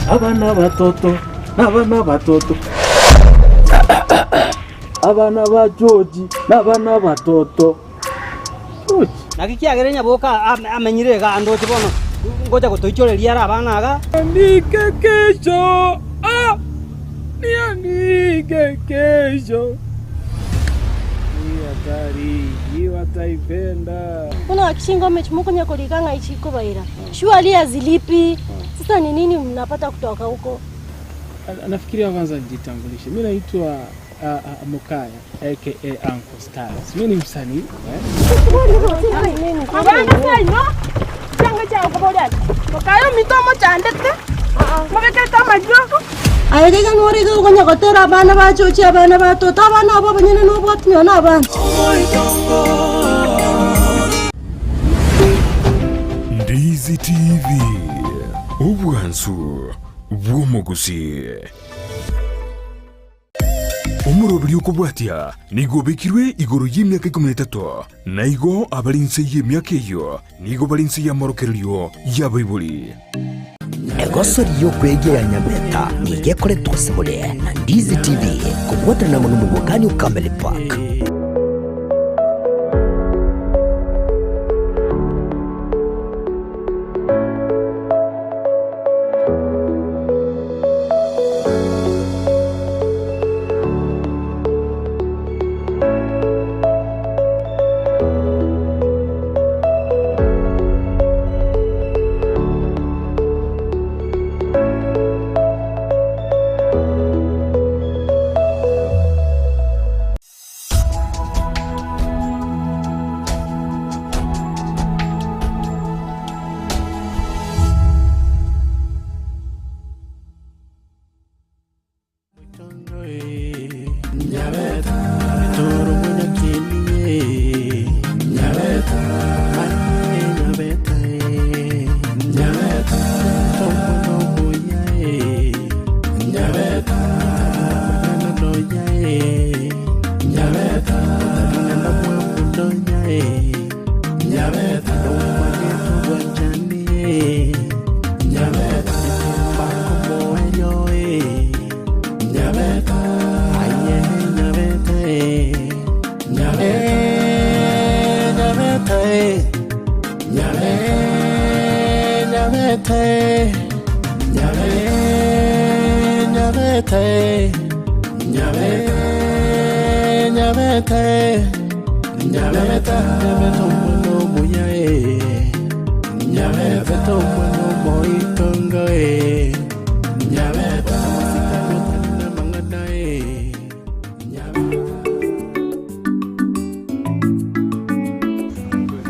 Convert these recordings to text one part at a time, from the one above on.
Abana batoto, nabana batoto. Abana ba George, nabana batoto. George. Naki kiagera nyaboka amenyire iga andoche bono ngocha gotoichoreria are abana iga. Niandike kesho, ah, niandike kesho. Hii hatari, hii wataipenda. Mbona wakishinga mechi mokonya korika ng'a ichikobaira surely hazilipi sasa ni nini mnapata kutoka huko Nafikiria kwanza nijitambulishe. Mi naitwa uh, uh, Mokaya aka Uncle Styles. Mi ni msanii eh? Abana seino, chianga chiao nkoboria ati, Mokaye ominto omochandete, mobekerete amariogo. Aye iga nore iga okonya gotera abana bachochi abana batoto abana abo abanyene nobwati nonye na abana. Ndizi TV, obwansu bw'omogusii. Omoroberi okobwatia nigo obekirwe igoro y'emiaka ikomi na etato, na igo abare inse y'emiaka eyio nigo bare inse y'amorokererio y'abaibori. Egosori y'okwegia ya Nyameta nigo ekoretwa ase more na Ndizi TV kobwaterana amo n'omogwekani o Cameli Park.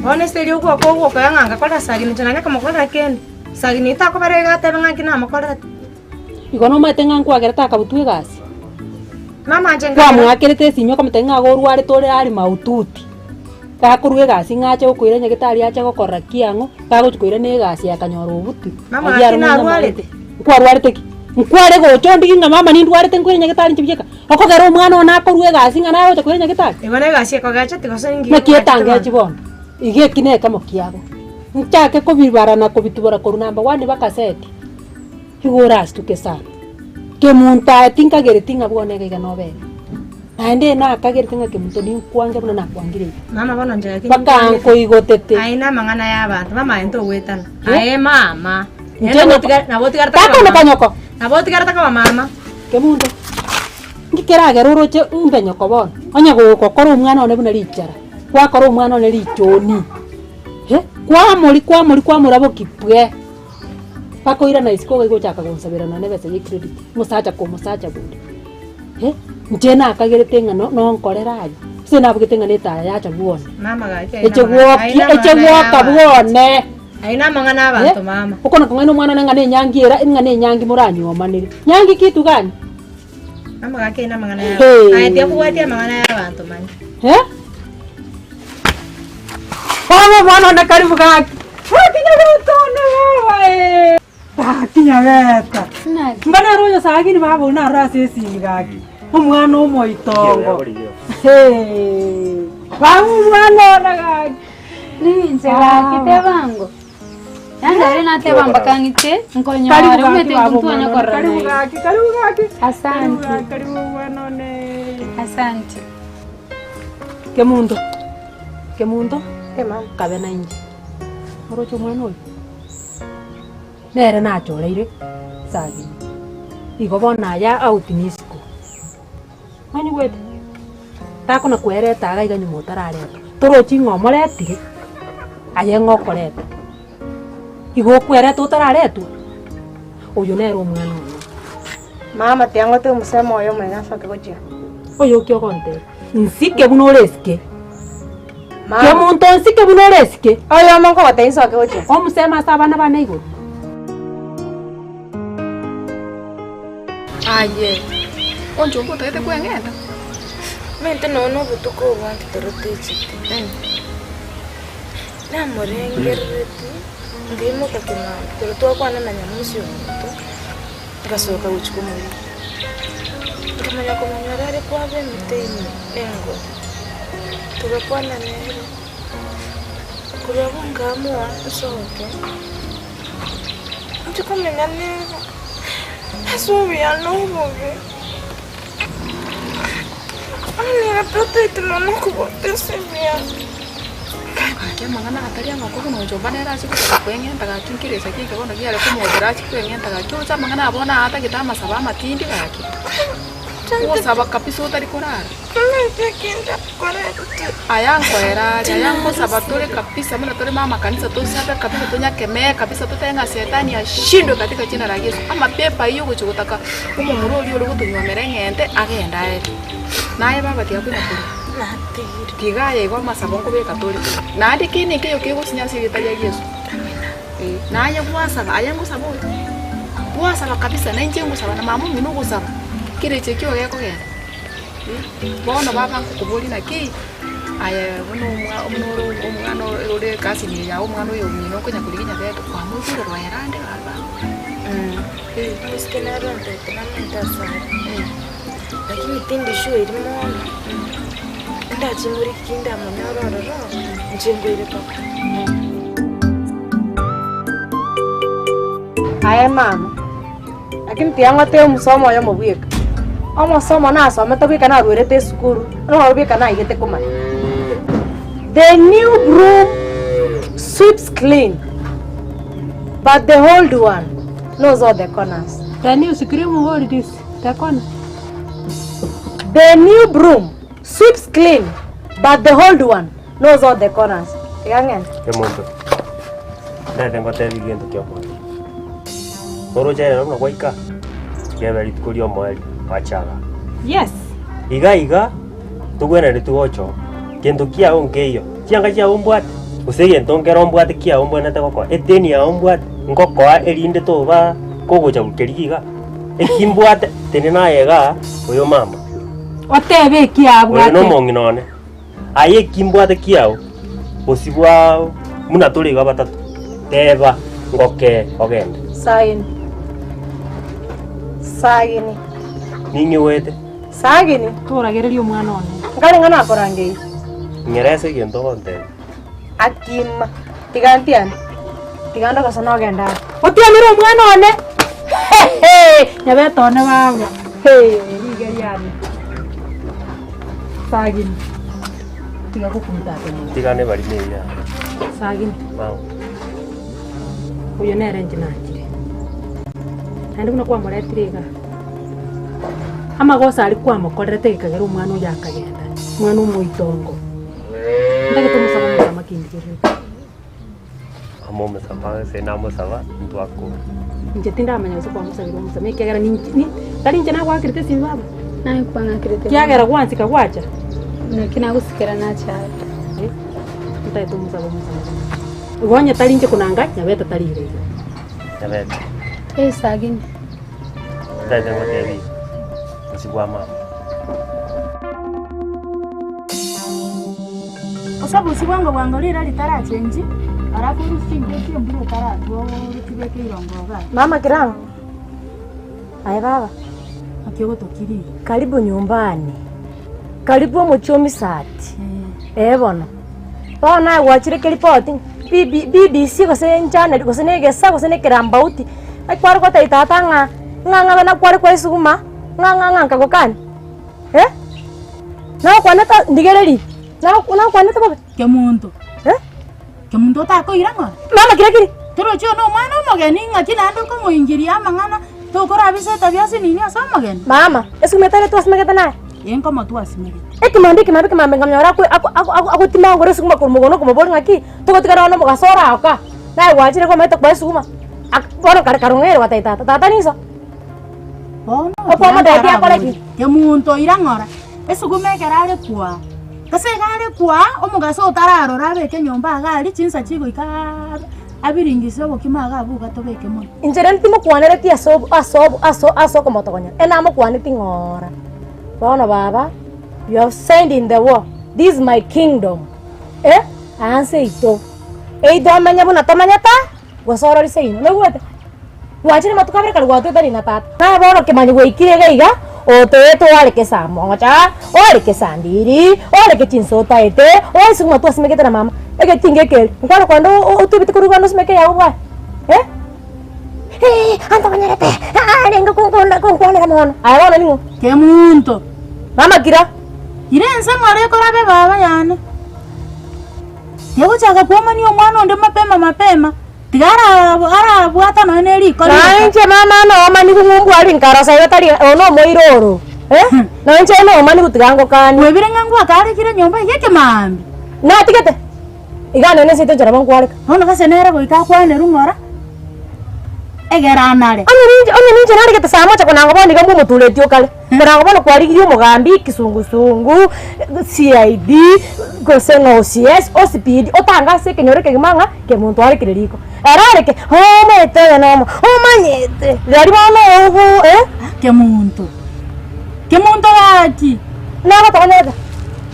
Bono ase erio ogwoka ogokoya ng'a ngakorera Sagini inche nanye komokorera kende. Sagini takobera iga atebe ng'a nki namokorerete. Igo nomanyete ng'a nkwagerete akabutwa egasi? Mama inche nkagera. Kwamoakerete esimi okamotebia ng'a igo orwarete ore are mahututi, gakorwa egasi ng'a ache gokoira nyagetari ache gokorora ki ang'o, gagochi koirana egasi akanyora obutwe. Mama Ayio gaki aro narwarete? Nkwarwarete ki? Nkware gocha ondigie ng'a mama nindwarete nkoire nyagetari inche bieka, okogera omwana one akorwa egasi ng'a naye ogocha koira nyagetari? Igo na egasi ekogecha gose ninki Naki gekogechete etangechi bono? bono, iga eki na ekemo kiabo. Nchake kobibara na kobitubora korwa number one mpaka seti, igo orastuke sana. Kemunto aye tinkagereti ng'a bwono iga iga nobene, naende nakagerete ng'a kemunto ninkwange buna nakwangire iga. Mama bono inche gaki Mpaka ninkwange. nkoigotete. Aye na amang'ana ya abanto, mama aye ntogwetana. Aye mama. Inche nyoko. Nabo otigarete koba Tata mama. onoka nyoko. Nabo otigarete koba mama. Kemunto, nki keragere oroche imbe nyoko bono? Onye gogokora omwana one buna richara, gwakora omwana one richoni, eh, kwamori kwamori kwamoraboki pwe, mpaka oirana isiko iga gochaka gonsabera nonye ebesa ya ecredit, omosacha ka omosacha bonde, eh, inche nakagerete ng'a no nonkorera aywo, ase nabugete ng'a na etaya yacha bwone, Mama gaki aye eche namang'ana- aye gwokia eche namang'ana ya gwoka abanto. bwone. Aye namang'ana abanto mama. Okona kong'aina omwana one ng'a nenyangi era ng'a nenyangi moranywomanere. Nyangi kitu gani? Mama gaki aye namang'ana ya Hey. aye tiakobwatia amang'ana ya abanto manya. Eh? Bono omwana one karibu gaki. Gaki nyabeta one baba eh. Gaki nyabeta. Mba naro oyo sagini baba oyio naro ase esimi gaki. Omwana omoitongo. Hey. Baba omwana one gaki. Ninche gaki tebango. Yaani. Nere nateba mpaka ng'ite nkonyore Karibu gaki omanyete baba intwe omwana twanya one. korora Karibu naye. gaki, karibu gaki. Asante. Karibu gaki, karibu omwana one. Asante. Kemunto, Kemunto, kabe nainche. Oroche omwana oyo? Nere nachoreire sagini. Igo bono aya out nisiko. Manyigwete? Takona kwereta iga iga nyuma otararetwa. Torochi ng'a omoretire, aye ng'a okoreta. Igo okwereta otararetwa? Oyo nere omwana one. Mama tiangote omusemo oyo omonene asoke gochia. Oyo ki ogontebia? Nsike buna ore esike. Mama. Kemonto nsike buna ore esike. Oyomo nkogotebia nsoke gochia. Omusemo ase abana bane igoro. Aye, onchoke otagete kweng'enta? Omanyete nonya na obotuko obo anto torotechete. Namorengereretie, nkaimoka kemambia, ekero twakwana na nyamosi ominto, ngasoka gochia komorigia. Nkamanya komonyora are kwaba emete ime na engoro, togakwana nere, korwa abwo nkaamua nsoke. Inche komenya nere ase obuya na obobe. Onye nigo totaete mono kobwata ase ebiya. Gaki amang'ana atari amakong'u na onchomba nere ache gochaka kweng'enta gaki nkeresa ki eke bono kiare komotera ache kweng'enta gaki oroche amang'ana aya bono atagete amasabo amatindi gaki. Ogosaba kabisa otari korara. Aya nkoera are, aya nkosaba tore kabisa buna tore mamakanisa tosabe kabisa tonyakemee kabisa totebe ng'a shetani ashindwe katika jina la Yeso. Amapepo ayio ogochia gotaka omomura oria ore gotonywomera eng'ente agende aere. Naye baba tiga konya korwa. Tiga aye igo amasabo nkobeka tore. Naende kende nkeiyo kegosinya ase erieta ria Yeso. Naye gwasaba, aye ngosaba ore? Gwasaba kabisa, na inche ngosaba, na mama omino ogosaba, kerecha ekio gekogenda. Bono baba nkokoboria naki, aye buna omwa buna ore omwana ore ecousin eye yago omwana oyo omino okonya korigia nyabeto, kwamoigure roera ande baba? Omosike nere ontebete namente asare, lakini tindi sure eri mono, ndache moriki ki ndamonyore ororo, inche nkoire papa. Aye mama, lakini tiga ngotebe omosomo oyomo bweka, omosomo nasomete bweka narwerete esukuru, noro bweka naigete komanya. The new broom sweeps clean, but the old one knows all the corners. The new scream hold this, the corner. The new broom sweeps clean, but the old one knows all the corners. Tiga ng'ende. Omonto, ndete ngotebie gento ki'omoerio. Oroche rero buna gwaika, riabe rituko ri'omoerio gwachaga. Yes. Iga iga togwenereti gocha oo, gento kiao nkeiyo, chianga chiao mbwate, gose egento nkero mbwate kiao mbwenerete gokoa, eteni yao mbwate, ngokoa erinde toba kogocha gokeria iga. Eki mbwate, tenena aye igaa, oyo mama. Otebe eki Oyo abwate. nomong'ina one. Aye eki mbwate kiao, bosio bwao buna tore iga batato, teba, ngokee, ogende. Sagini. Sagini. Ning'igwete. Sagini. Toragereria omwana one. Nkare ng'a nakorangeire. Ng'era ase egento ogontebia. Akima. Tiga ntiane. Tiga ndogose nogenda are. Otianere omwana one. Nyabete one baba. Riga riane. Sagini. Tiga gokunta ate mono. Tigane barimo ebiara. Sagini. Mama. Oyo nere inche nachire. Naende buna kwamoretire iga. Amagoso aria kwamokorerete gekagera omwana oyo akagenda. Omwana omoitongo. Ntagete omosaba omosama kindigerere. Amo omosaba gose namosaba ntwakore. Inche tindamanya gose kwamosabire omosama ekiagera ninche ni tari inche nagoakerete esimi baba. Naye kwang'akerete Kiagera gwansika gwacha. Naki nagosikera nacha aya. Eh, ntagete omosaba omosama. Igo onye tari inche konanga nyabete tari iga iga. Nyabete. Eh sagini. Ntagete ngotebie bosio bwa mama. Gose obosio bwango bwango riira ritarachenchi, alafu orusie chinko chi'embura otaratwa ochibeke irongo igaa. Mama Kirango. Aye baba. Naki ogotokiri? Karibu nyumbani. Karibu omochie o Misati. Ee bono. Bono naye gwachire keripoti. BBC gose enchannel gose na egesa gose na ekerambauti, ekware gotebia tata ng'a ng'a ng'a buna kware kwa esuguma, ng'a ng'a ng'a nkagokani eh? Nagokwanete ndigereria, nagokwanete bobe? Kemunto. Eh? Kemunto otakoira ng'ora? Mama kira kiri. Torochi one omwana omogeni ng'aki naende okomoingiria amang'ana tokorabisa etabia ase nini ase omogeni? Mama, esuguma etari twasimegete naye? Ee nkomo twasimegete. Ekemambia ekemambia ekemambia nkanyora akwe ako ako ako agotima ngore esuguma korwa mogondo nkomoboria ng'aki, togotigara bono omogaso ore aoka, naye gwachire komanyete koa esuguma, ak bono kare karong'eire gotebia tata, tata niso. Bono Okwamotebia akore ki? Kemunto ira ng'ora, esuguma ekero are kwaa. Gose iga are kwaa, omogaso otararora abeke enyomba iga aria, chinsa chigoika abiringise obokima iga abwo iga tobeke mono. Inche rende timokwanereti ase obo ase obo ase ase okomotogonya, enamokwaneti ng'ora. Bono baba, you have signed in the war, this is my kingdom, eh, aa nse yaito, either omenye buna tomanyete aa, gose orore seino, noigwete? Gwachire amatuko abere kare gwatoetania na tata. Naye bono kemanya gwaikire iga iga, otoete oareke saa moja, oareke saa mbiri, oareke chinsa otaete, oise ng'a twasimekete na mama, egetinga ekeri, nkware kogenda otebete korwa igoro osimeke eyago bwaye eh? Hee, antogonyerete, arenge konkonda konkwanera mono, aye bono ning'o? Kemunto. Mama kira. Ira ense ng'ora ekorabe baba yane. Tegochaka kwomania omwana onde mapema mapema. Tiga arabwata nonya ne riko Na rioka. inche mama noomani ng'umbu aria nkarosa igo tari oyo nomoira oro eh, na inche noomani gotiga ngokanie. Kwebire ng'a ngwakarekire nyomba eyio ekemaambia. Natigete, iga nene ase enchera nabo nkwareka. Bono gose nere goika akwanerwe ng'ora, egere anare. Onye ninche onye ninche naregete saa moja konango bono iga mbomotureti okare. Korango bono kwarigirie omogambi kisungusungu, CID, gose ng'a OCS, OCPD, otange ase ekenyoro ekegima ng'a kemonto arekire riko. Ere areke, omanyete oyo nomo, omanyete, rirorio bono ogo eh. Kemonto, kemonto gaki. Nagotogonyerete.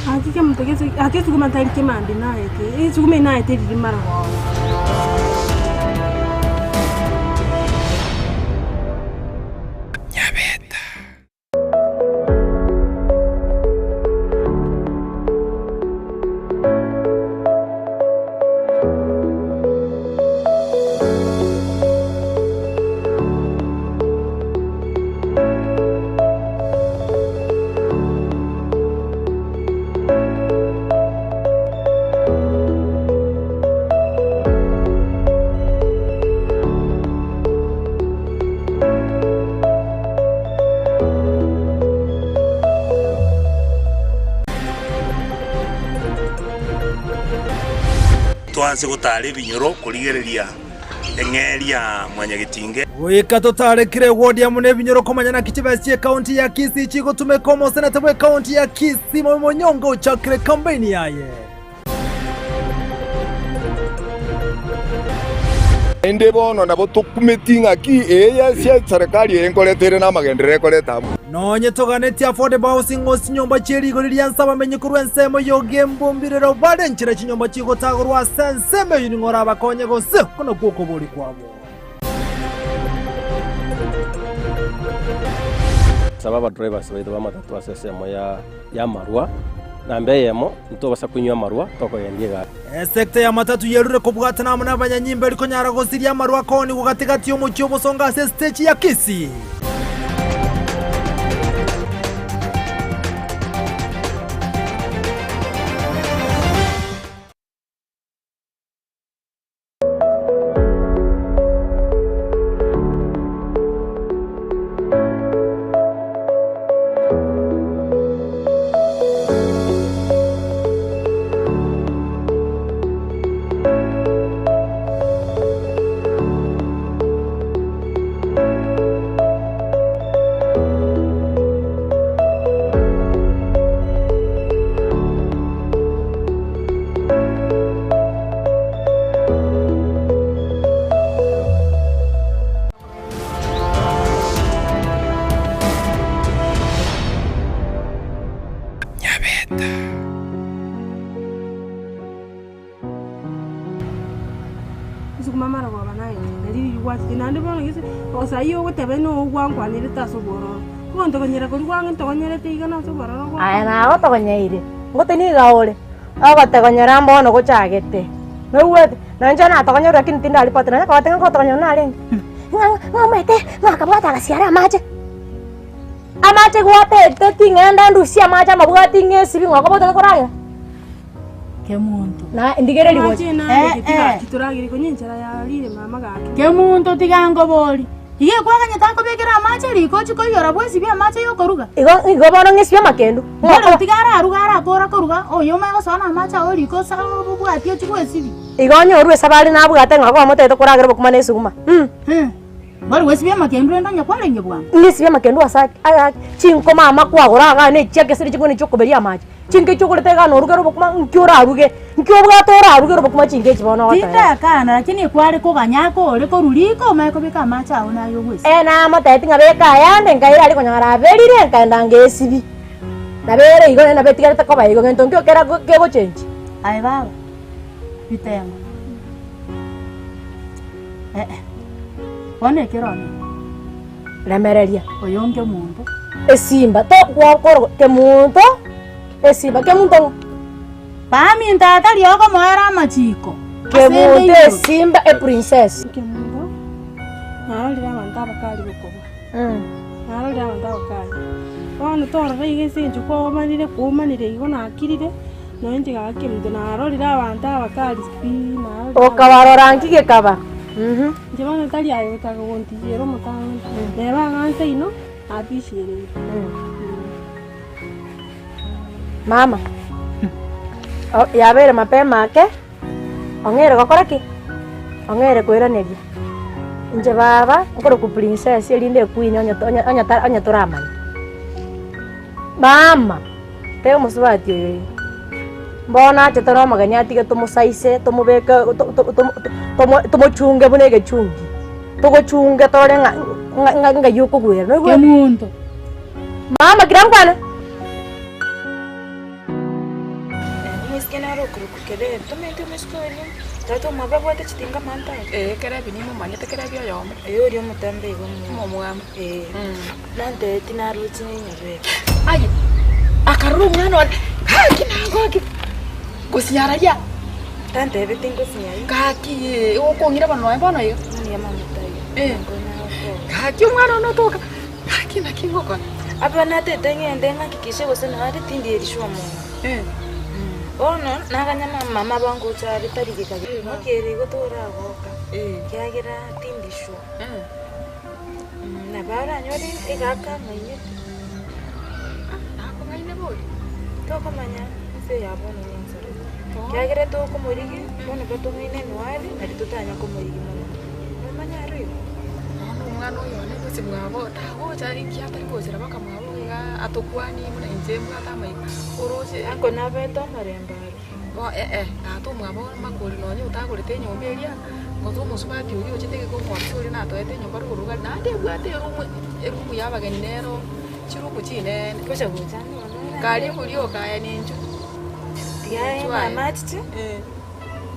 Gaki kemonto gese gaki esuguma tari kemambia naete, esuguma eye naete riria marogoba. Nyabeta. Twanse gotara ebinyoro korigereria eng'eria ya Mwanyagetinge. Goika totarekire ewodi amo nebinyoro komanya naki chibesa chi'ecounty ya Kisii chigotumeka omoseneta bw'ecounty ya Kisii Momi Monyonga ochakire ekampeini yaye. Naende bono nabo tokumeti ng'aki eye ase eserekari eye nkoreta ere namagenderero ekoreta abwo. Nonye toganetie affordable housing gose chinyomba chie rigori ria nse abamenyi korwa ensemo y'ogembomberero bare nchera chinyomba chigotagorwa ase ensemo eyio ning'o orabakonye gose oko nakwo okoboria kwabo. Saba abadrivers baito b'amatatu ase ensemo ya y'amarwa, namba eyemo, ntobasa konywa amarwa tokogendia egari. Esekta y'amatatu yerure kobwatana amo nabanyanyimbo eri konyara gosiria amarwa akoonigwa gati-gati y'omochie obosongo ase esitechi ya Kisii. Nyabeta. Esuguma amarogoba naye nari rigwachete naende bono gese osaiyo ogoteba noyo gwankwanerete ase obwororo, ogontogonyera koria gwang'entogonyerete iga nase obwororo gwa. Aye nagotogonyeire, ngote niga ore, ogotegonyera mbono gochagete, noigwete? Nonya inche natogonyerwa lakini tindaripoti nonya kobate ng'a ngotogonyerwa narenge. Ng'a ng'a omanyete ng'a akabwate agasiara amache. Amache gwatete ting'enda ndusie amache amabwati ng'esibi ng'a okobwate koragera. Kemunto. Na ndigereria gocha. Amache narenge tigaki toragere konya enchara yarire mama gaki. Kemunto tiga nkobori, iga ekwaganyete akobekere amache riko ochie koiyora bwesibie amache yokoruga? Igo igo bono ng'esibie amakendu. Bono tiga araruge arakora koruga, oyo omanye gosoa na amache ao riko ase obobwati ochie gwesibia. Igo onye orue esabari nabwate ng'a okomotebete koragera obokima na esuguma. Bono gwesibia amakendu rende onye kwarenge bwango. Ng'esibie amakendu ase ake aya chinkoma ama kwagora igaa na echiake ase ching'we chiokoberia amache. Chinka echi ogorete igaa norugere obokima nki oraruge? Nki obwate orarugere obokima chinka echi bono ogoteba? Tindakana lakini kware koganya akore korwa riko omanye kobeka amache ao naye ogwesibia. Ee namotebeti ng'a beka ayande nkaira aria konyora aberire nkaenda ngesibia. Nabo ere igo nabo etigarete koba igo gento nkio kera kegochenchia. Aye baba, bitengo. Ee, bono ekero one. Remereria. Oyonge omonto. Esimba togokora kemonto esimba kemonto ng'o? Baminto atari okomoera amachiko. Kemonto esimba eprincess. Kemonto, narorire abanto abakari gokobua. Narorire abanto abakari. Bono torora iga ase eng'encho kwaomanire kwaumanire igo nakirire, nonya inche gaki kemonto narorire abanto abakari pi narorire. Okabarora nki gekaba? Inche bono tari aye gotaka gontiyera omotang'ani, neba ang'e seino, atishiereire. Mama, yabeire mapema ake, ong'eire gokora ki? Ong'eire koiraneria. Inche baba, nkorokwa princess erinde equeen onye onye onye onye toramanya. Mama, teba omosubati oyo iga, mbono achete na omogeni atige tomosaise tomobeke to- to- tomo tomo tomochunge buna egechungi, togochunge torore ng'a ng'a ng'ai okogwera noigwete? Kemunto. Mama kira nkwane. Omoiseke nare okorokwa Kerebi, tomanyete omoiseke oria? Tata omwabo abwate chitinga amanto aya. Ee, Kerebi nimomanyete, Kerebi oyomo. Ee, oria omotambe igo omo- Omomwamu. Ee, nantebeti naroche nyabere. Aye, akarora omwana one, gaki nagoki, gosinyararia. Tantebeti ngosinyari. Gaki ee, okong'ira bono nonya bono iga. Mbuya mama taiyo. Eh. Nkonya gokora. Gaki omwana one otoka, gaki naki ngokora. Aba natete ng'ende ng'akikishe gose nare tindi erishwa omonto. Bono naganya mama bangocha are tari geka mokieri igo toragoka kiagera tindi sure. Nabo aranyore egaka ang'ainete. Nakong'aine bori? Tokomanya ense ya bono nensare. Kiagera tokomorigia bono batong'aine noare nari totanya komorigia mono. Nomanye aro igo? Bono omwana oyo one gose mwabo tagocha inki atari gochera mpaka mwabo iga atokwanie buna inche mbwate amaino oroche. Anko nabete omorembe aro. Bo eh eh tata omwabo makori nonye otagorete enyomba eria, gose omosubati oria ochete geka omwabisa oria natoete enyomba rogoro rogari naende ebwate eroom eroom ya abageni nero chiroom chinene. Gocha gocha ande bono ore. Karibu rioka aye ninchu. Tiga aye Ninchu aye. mama achiche. Eh.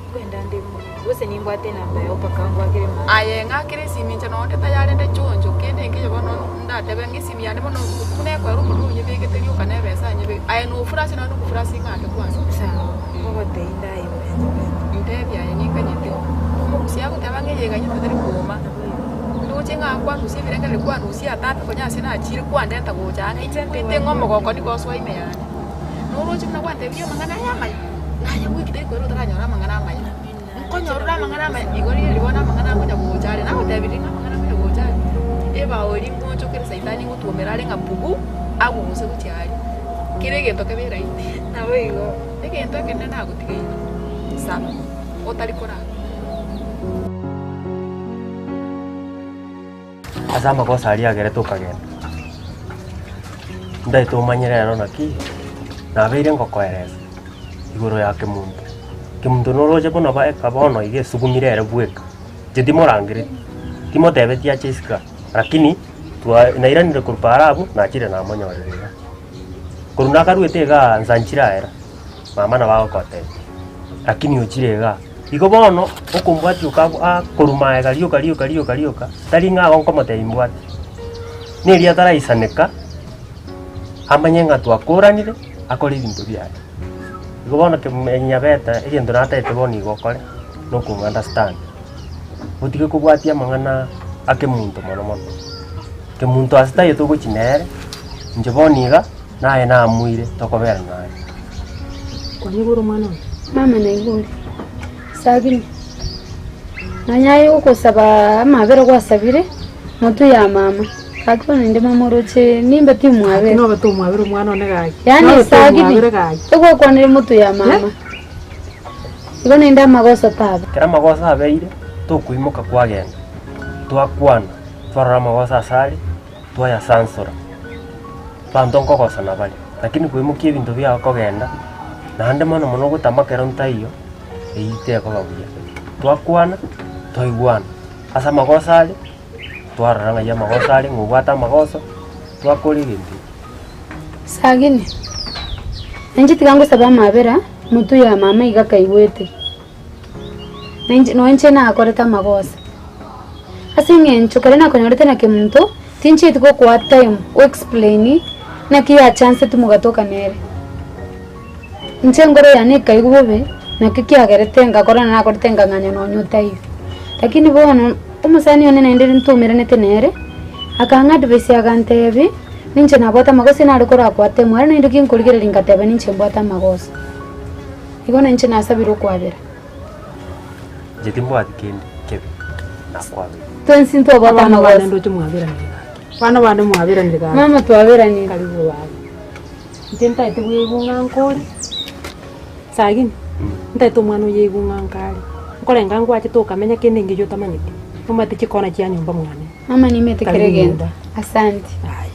Nkwenda nde gose nimbwate enamba yao mpaka ngwakere mama. Aye ng'akere esimi inche nonye onde tayarende choncho kende nkeiyo bono ndatebe ng'a esimi yane bono buna ekoera omorero onyebegete rioka na ebesa nyebeke aye nofurasie nonye nokofurasia ng'ake kwanza. Sawa, ngogotebia ndayimanya nyabete. Ntebie aye ninkanyete, omogusia agoteba ng'a eye eganyete tari kooma, ndoche ng'a nkwarusia ebirengererio kwarusia atape konya ase nachire kwandeta gocha ang'e inche nkoite ng'a omogoko nigo osoa ime yane. Noroche buna gwantebirie amang'ana aya amaya, naye goika tari koira otaranyora amang'ana amaya. Nkonyorore amang'ana amaya, igo riria bono amang'ana akonya gocha are, nagotebirie ng'a amang'ana akonya gocha are, ebao eria ngochokere saitani ngotwomera are ng'a pugu, aguguse gochia aria, kera egento kebe eraiti. Naboigo. Egento ekenene nagotigeire, saba, otari korara. Ase amagoso aria agerete okagenda. Ntaete omanye rero naki nabeire ngokoeresa igoro ya kemunto. Kemunto noroche buna eka bono iga esugumire ere bweka, inche timorangereti, timotebeti ache isiko aa, lakini twa nairanire korwa paaro abwo nachire namonyorire igaa. Korwa nakaruete igaa nsa nchiraera, mama nabo agokotebia, lakini ochire igaa. Igo bono, okombwatia oka akorwa magega rioka rioka rioka rioka, tari ng'a ago nkomotebia mbwate. Neria ataraisaneka, amanye ng'a twakoranire, akore ebinto biaye. Igo bono kemenya nyabete, egento natagete bono igo okore. na okong'understand, otige kobwatia amang'ana a kemunto mono mono. Kemunto ase taiyo togochia nere, inche bono iga, naye namuire tokobera naye. Kwanyigure omwana oyo? Mama naigure. Sabini. Nonya aye ogosaba amabera gwasabire, motwe ya mama. Gaki bono inde mama oroche nimbe timwabera. Gaki nobe tomwabera omwana one gaki. Yaani Nobe Sagini, tomwabere gaki. egwakwanire motwe ya mama. Igo naende amagoso taba. Ekero amagoso abeire, tokoimoka kwagenda, twakwana, twarora amagoso asare, twayasansora. Abanto nkogosana bare, lakini koimokia ebinto biao kogenda, naende mono mono ogotama ekero ntaiyo, eyio tekoba buya. Twakwana, twaigwana, ase amagoso are, twarora ng'ai amagoso are, ng'a obwate amagoso, twakora egento ekio. Sagini, Inche tiga ngosaba amabera, motwe ya mama iga akaigwete, na inche nonya inche nakorete amagoso. Ase eng'encho ekero nakonyorete na kemunto, tinchieti gokoa time o explain naki yachanseti mogatoka nere. Inche enkoro yane ekaigwa bobe, naki kiagerete ngakora na nakorete nkang'anya nonya otaiyo. Lakini bono, omosani one naende ntaumeranete nere, akang'a advice agantebi, ninche nabwate amagoso nare korakwa temu ere naende ginkorigereria ngateba ninche mbwate amagoso. Igo nainche nasabire okwabera. Inche timbwati kende kebe nakwabeire. Twensi ntwabwate Abana bane amagoso. ndoche mwaberanire gaki. Abana bane mwaberanire gaki. Mama twaberanire. Karibu baba. Inche ntaete bweigwa ng'a nkore, sagini, ntaete omwana oyo aigwe ng'a nkare, nkorenga ngwachete okamenya kende engencho otamanyeti, omanyete chikona chia nyomba mwane. Mama nimete kera Karibu egento. nyomba. Asante. Aya.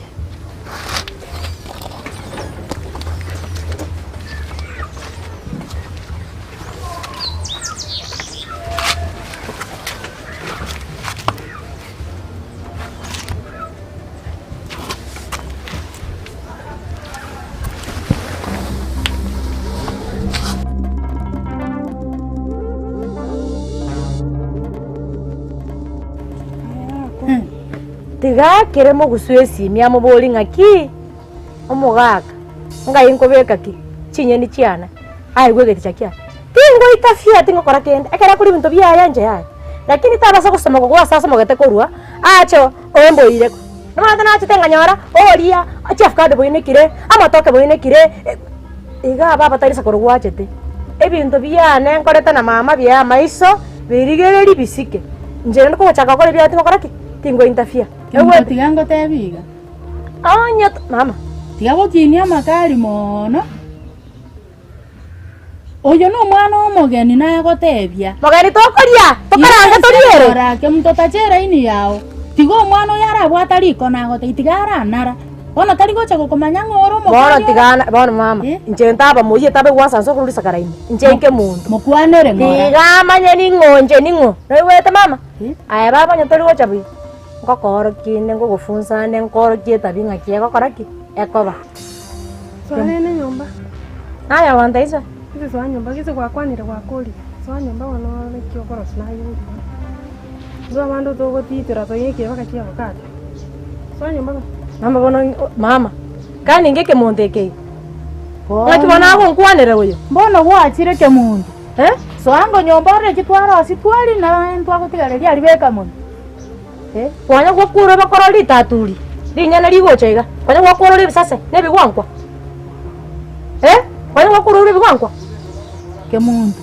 Tiga akere mogusua esimi amoborie ng'aki, omogaka, ngai nkobeka ki chinyeni chiane, aigwe egeticha kiane. Tingoita fear tingokora kende, ekero akora ebinto biaye inche yaya, lakini tabasa gosomoka korwa ase asomogete korwa, ache oemboire. Nomanyete nachete nkanyora, oria chiafukado boinekire, amatoke boinekire, iga baba tari ase korwa gwachete. Ebinto biane nkorete na mama bia amaiso, birigereria bisike. Inche rende kogochaka gokora ebiaye tingokora ki? Tingo interfere. Kemunto tiga ngotebi iga. Onye mama. Tiga gokinia amakari mono. Oyo nomwana omogeni nagotebia. Mogeni tokoria, tokarange toriere. Ora kemunto tacha eraini yao. Tiga omwana oyo arabwata riko nagotebia tiga aranara. Bono tari gocha gokomanya ng'a ore Bono omokani tiga ana bono mama, inche ntaba moyie tabe gwansa nse okorwa risakara ime, inche inke monto. Mokwanere ng'ora. Tiga amanye ning'o inche ning'o, noigwete mama? Aye baba onye tori gocha buya, ngokoorokia inde ngogofunsa ande nkoorokie etabi ng'aki egokora ki? Ekoba. Soa nene nyomba. Naye ogonta iso. Gese soa nyomba gese gwakwanire gwakorire. Soa nyomba bono naki okorosia naye oria. Intwe abande togotitora toyekire mpaka chiavocado. Soa nyomba bono. Mama bono mama, kani ninge ekemonto eke iga? Ng'aki bono agonkwanera oyo? Mbono gwachire kemonto. Soa nyomba orore chitwarosia twari na ntwagotigareria aria beka mono. Kwanya gwakura bakora ritaturi rinyene rigocha iga, kwanya gwakura ore ebisase na ebigwankwa eh, kwanya gwakura ore ebigwankwa. Kemunto.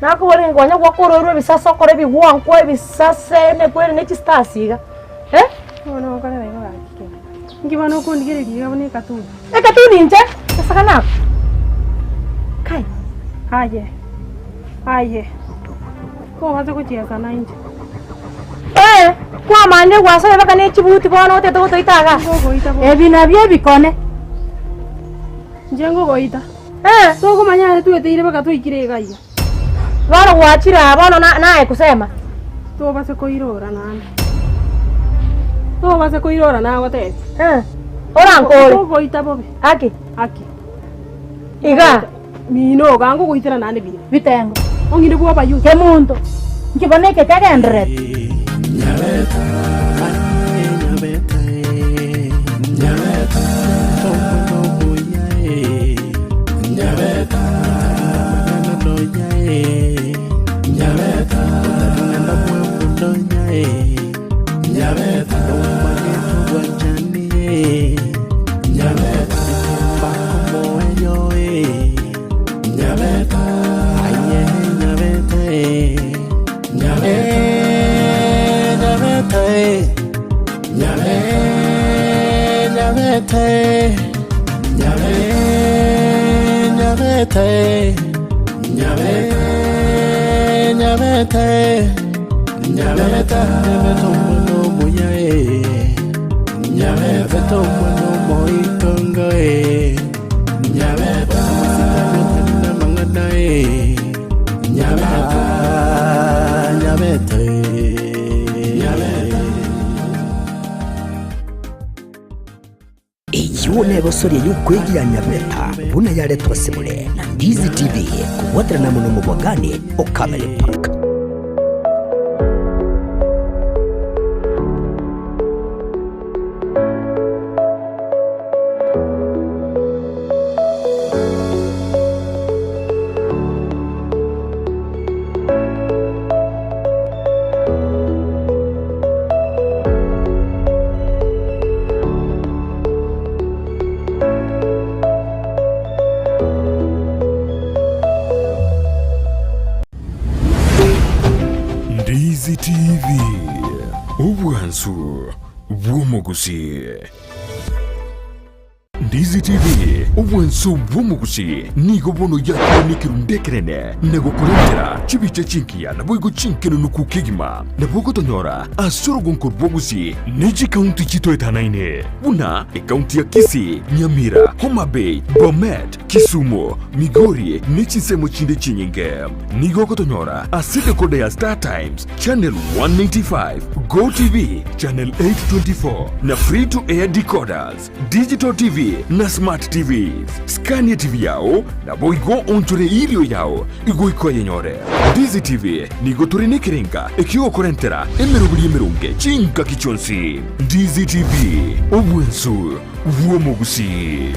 Nakoboria ng'a kwanya gwakura ore ebisase okore ebigwankwa ebisase nekweri ne chistars iga eh. Bono okorera igo gaki kere. Inki bono okondigereria iga buna ekatuni? Ekatuni inche? Esagane ako. Kai. Aye. Aye. Kobasa gochiesa nainche. Ee, kwamanyire gwasoire mpaka ne chibuti bono otete gotoita igaa. Ebi nabio ebikone. Inche ngogoita. Tokomanya ase tweteire mpaka twaikire iga iga. Bono gwachire aa bono naye kusema. Tobase koirora naende. Tobase koirora nagotebia. Orankore. Ngogoita bobe. Aki. Aki. Igaa. Mino iga ngogoitera naende buya. Bitengo. Ong'ine bw'abayuda. Kemunto. Inki bono eke kegendererete? Nyabeta eh, Nyabeta, Nyabeta omwana omuya eh, Nyabeta omwana omoitongo eh, Nyabeta omosikani otari namang'ana eh, Nyabeta, Nyabeta eh, Nyabeta. Eyio negosoria y'okwegia Nyabeta buna yaretwa ase more na Ndizi TV kobwaterana amo nomobwagani o Camel Park. Ndizi TV, obwansu bw'omogusii. Ndizi TV, obwansu bw'omogusii nigo bono yakire nekerundu ekenene na gokorentera chibicha chinkiya naboigo chinkenunuku kegima. Nabo ogotonyora ase orogonko rw'ogusii ne chikaunti chitoetanaine buna ekaunti ya Kisii, Nyamira, Homa Bay, Bomet, Kisumu, Migori ne chinsemo chinde chinyinge. Nigo ogotonyora ase decoder ya Star Times, Channel 195, Go TV, Channel 824 na Free to Air decoders, Digital TV na Smart TVs. Skania TV yao naboigo onchore irio yao igoika oyenyore. Ndizi TV nigo tore nekerenga ekiogokorentera emeroberi emeronge chingaki chionsi. Ndizi TV, obwensu bw'omogusii.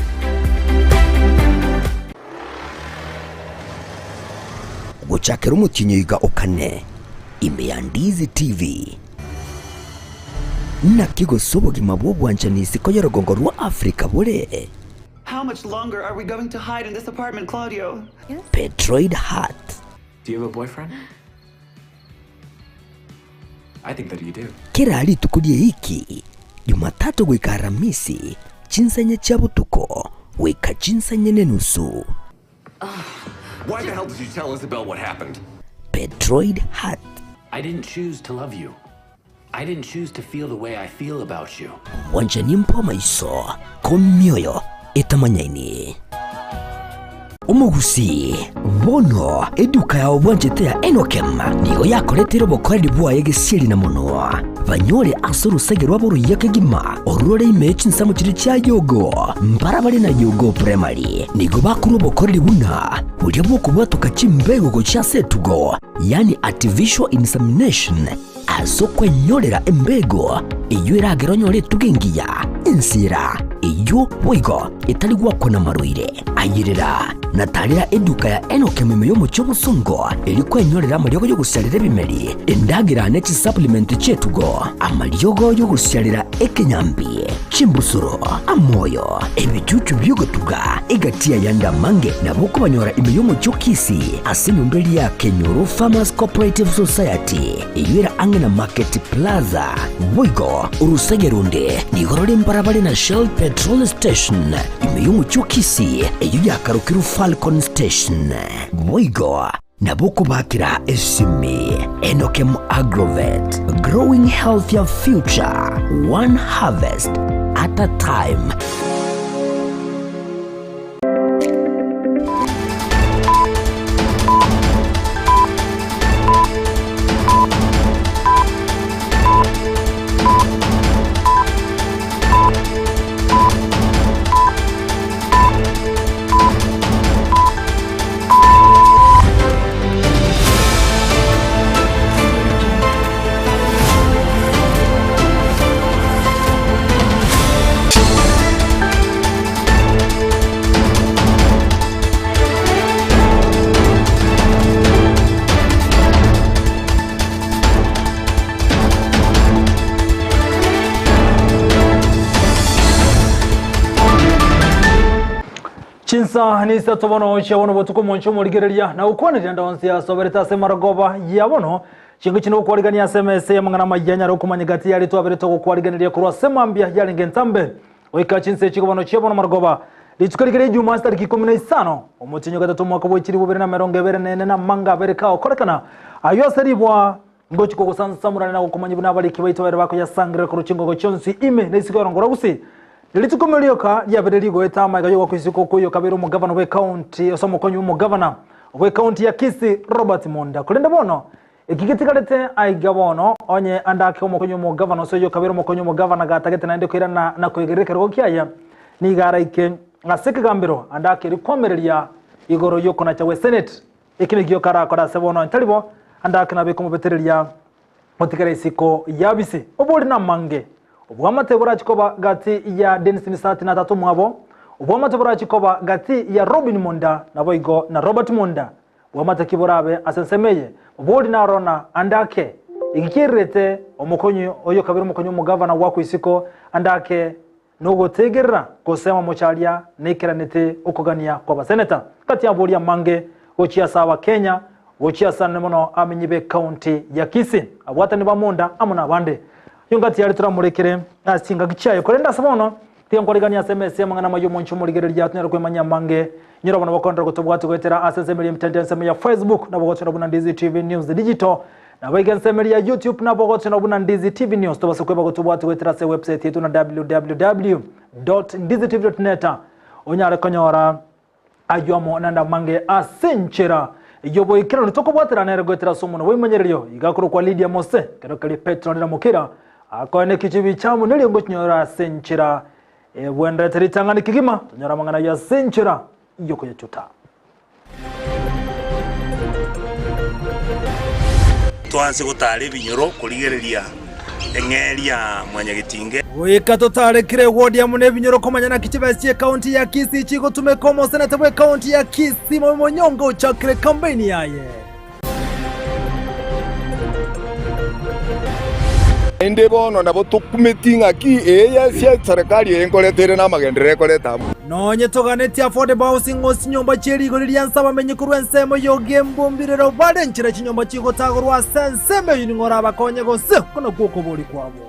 Gochakera omotienyi oiga o kane, ime ya Ndizi TV. Naki gose obogima bw'obwanchani isiko y'orogongo rwa Afrika bore? How much longer are we going to hide in this apartment, Claudio? Petroid Heart. Do you have a boyfriend? I think that you do. Kera rituko ri'eiki, Jumatatu goika Aramisi, chinsa inye chia botuko goika chinsa inye nenusu. Why the hell did you tell Isabel what happened? Petroid Heart. I didn't choose to love you. I didn't choose to feel the way I feel about you. Obwanchani mbw'amaiso komioyo etamanyaini. Omogusii, bono eduka yao bwanchete ya Enokem nigo yakoreteire obokoreri bwaye gesieri na monwa. Banyore ase orosege rwabo oruya kegima, orure ime ye chinsemo chiria chia Yogo, mbarabare na Yogo Primary. Nigo bakorwa obokoreri buna boria bw'okobwatoka chimbego gochia ase etugo, yaani artificial insemination, Ase okwenyorera embego eyio eragere onyore etugo engiya, ensira eyio boigo etari gwakwa namarwaire. Ayerera na tarera eduka ya Enock ime y'omochie obosongo erio kwenyorera amariogo y'ogosiarera ebimeri, endagera ne chisupplement chi'etugo, amariogo y'ogosiarera ekenyambi, chimbusuro, amoyo, ebichuchu bi'ogotuga, egati y'ayande amange nabo okobanyora ime y'omochie o Kisii ase enyomba eria ya Kenyoro Farmers Cooperative Society. Eyio ere ang'e na Market Plaza. Boigo orosege ronde nigo rore mbarabare na Shell Petrol Station ime y'omochie o Kisii, eyio yakarokirwe Falcon Station. Boigo nabo okobakera esimi Enokem Agrovet, growing healthier future, one harvest at a time. Chinsa n'isato bono chia bono botuko omonche omorigereria na gokwaneria ande onsi asoberete ase marogoba ya bono chingo chinde gokwarigania ase emesa y'amang'ana amaya nyare okomanya gati yaria twaberete ogokwariganeria korwa ase mambia yarenge entambe Goika chinsa echi bono chia bono marogoba, rituko riria ri'Ijumaa ase tariki ikomi na isano, omotienyi o gatato omwaka bwa chilifu bibere na emerongo ebere na ene, na amanga abere kagokorekana Ayio ase ribwa ngochia kogosansamorana na gokomanya buna abariki baito baria bakoyasangerera korwa chingongo chionsi ime na isiko y'orongo rwa gusii. Rituko rioka riabeire rigoeta amaiga y'ogokwa isiko okoiyo kabeire omogavana bw'ecounty ase omokonyi bw'omogavana bw'ecounty ya Kisii Robert Monda. Korende bono eki getigarete aiga bono onye ande ake omokonyi omogavana ase oyio kabeire omokonyi omogavana gatagete naende koirana na koigerera ekerogo kiaye nigo araike ase ekegambero ande ake rikwamereria igoro y'okonacha gwe senate. Eki nekio karakore ase bono tari bo ande ake nabe komobetereria Gotigara isiko y'abise, obori namange. Obwamate borachie koba gati ya Dennis Misati na tata omwabo, obwamate borachie koba gati ya Robin Monda naboigo na Robert Monda. Bwamate ki borabe ase ensemo eye? Obori narona ande ake. Eki kiererete omokonyi oyo kabere omokonyi omogavana gwakwa isiko ande ake nogotegerera gose amamocho aria naikeranete okogania kw'abaseneta gati y'abori amange gochia ase Abakenya gochia ase anene mono amenyi b'ecounty ya Kisii, abwatani ba Munda amo nabande. Ayio ngati yare toramorekere ase chingaki chiaye korende ase bono tiga nkwariganie ase emesa y'amang'ana amaya omonche omorigereria tonyare kwemanyia amange. Inyora bono bakondera gotobwati goetera ase ensemo eria emitandao ensemo ya Facebook nabo gochora buna Ndizi TV News Digital Naboigo ensemo eria ya YouTube nabo ogochora buna Ndizi TV News. Tobasa kweba gotobwati goetera ase ewebsite yaito na www.ndizitv.net onyare konyora ayio amo naende amange ase enchera y'oboikeranu tokobwaterana ere goetera ase omonwa bw'ebimanyererio iga akorokwa Lydia Mose kero keria Petero nere mokira akoene ekichibi chiamo nerio ngochinyora ase enchera ebwenderete ritang'ani kegima tonyore amang'ana ayio ase enchera y'okoyachuta. Twanse gotara ebinyoro korigereria eng'eria ya Mwanyagetinge. Goika totarekire ewodi amo nebinyoro komanya naki chibesa chi'ecounty ya Kisii chigotumeka omoseneta bw'ecounty ya Kisii Momi Monyonga ochakire ekampeini yaye. Naende bono nabo tokumeti ng'aki eye ase eserekari eye nkoreta ere namagenderero ekoreta amo. Nonye toganetie affordable housing gose chinyomba chie rigori ria nse abamenyi korwa ensemo y'ogembumbirero bare nchera chinyomba chigotagorwa ase ensemo eyio ning'o orabakonye gose oko nakwo okoboria kwabo.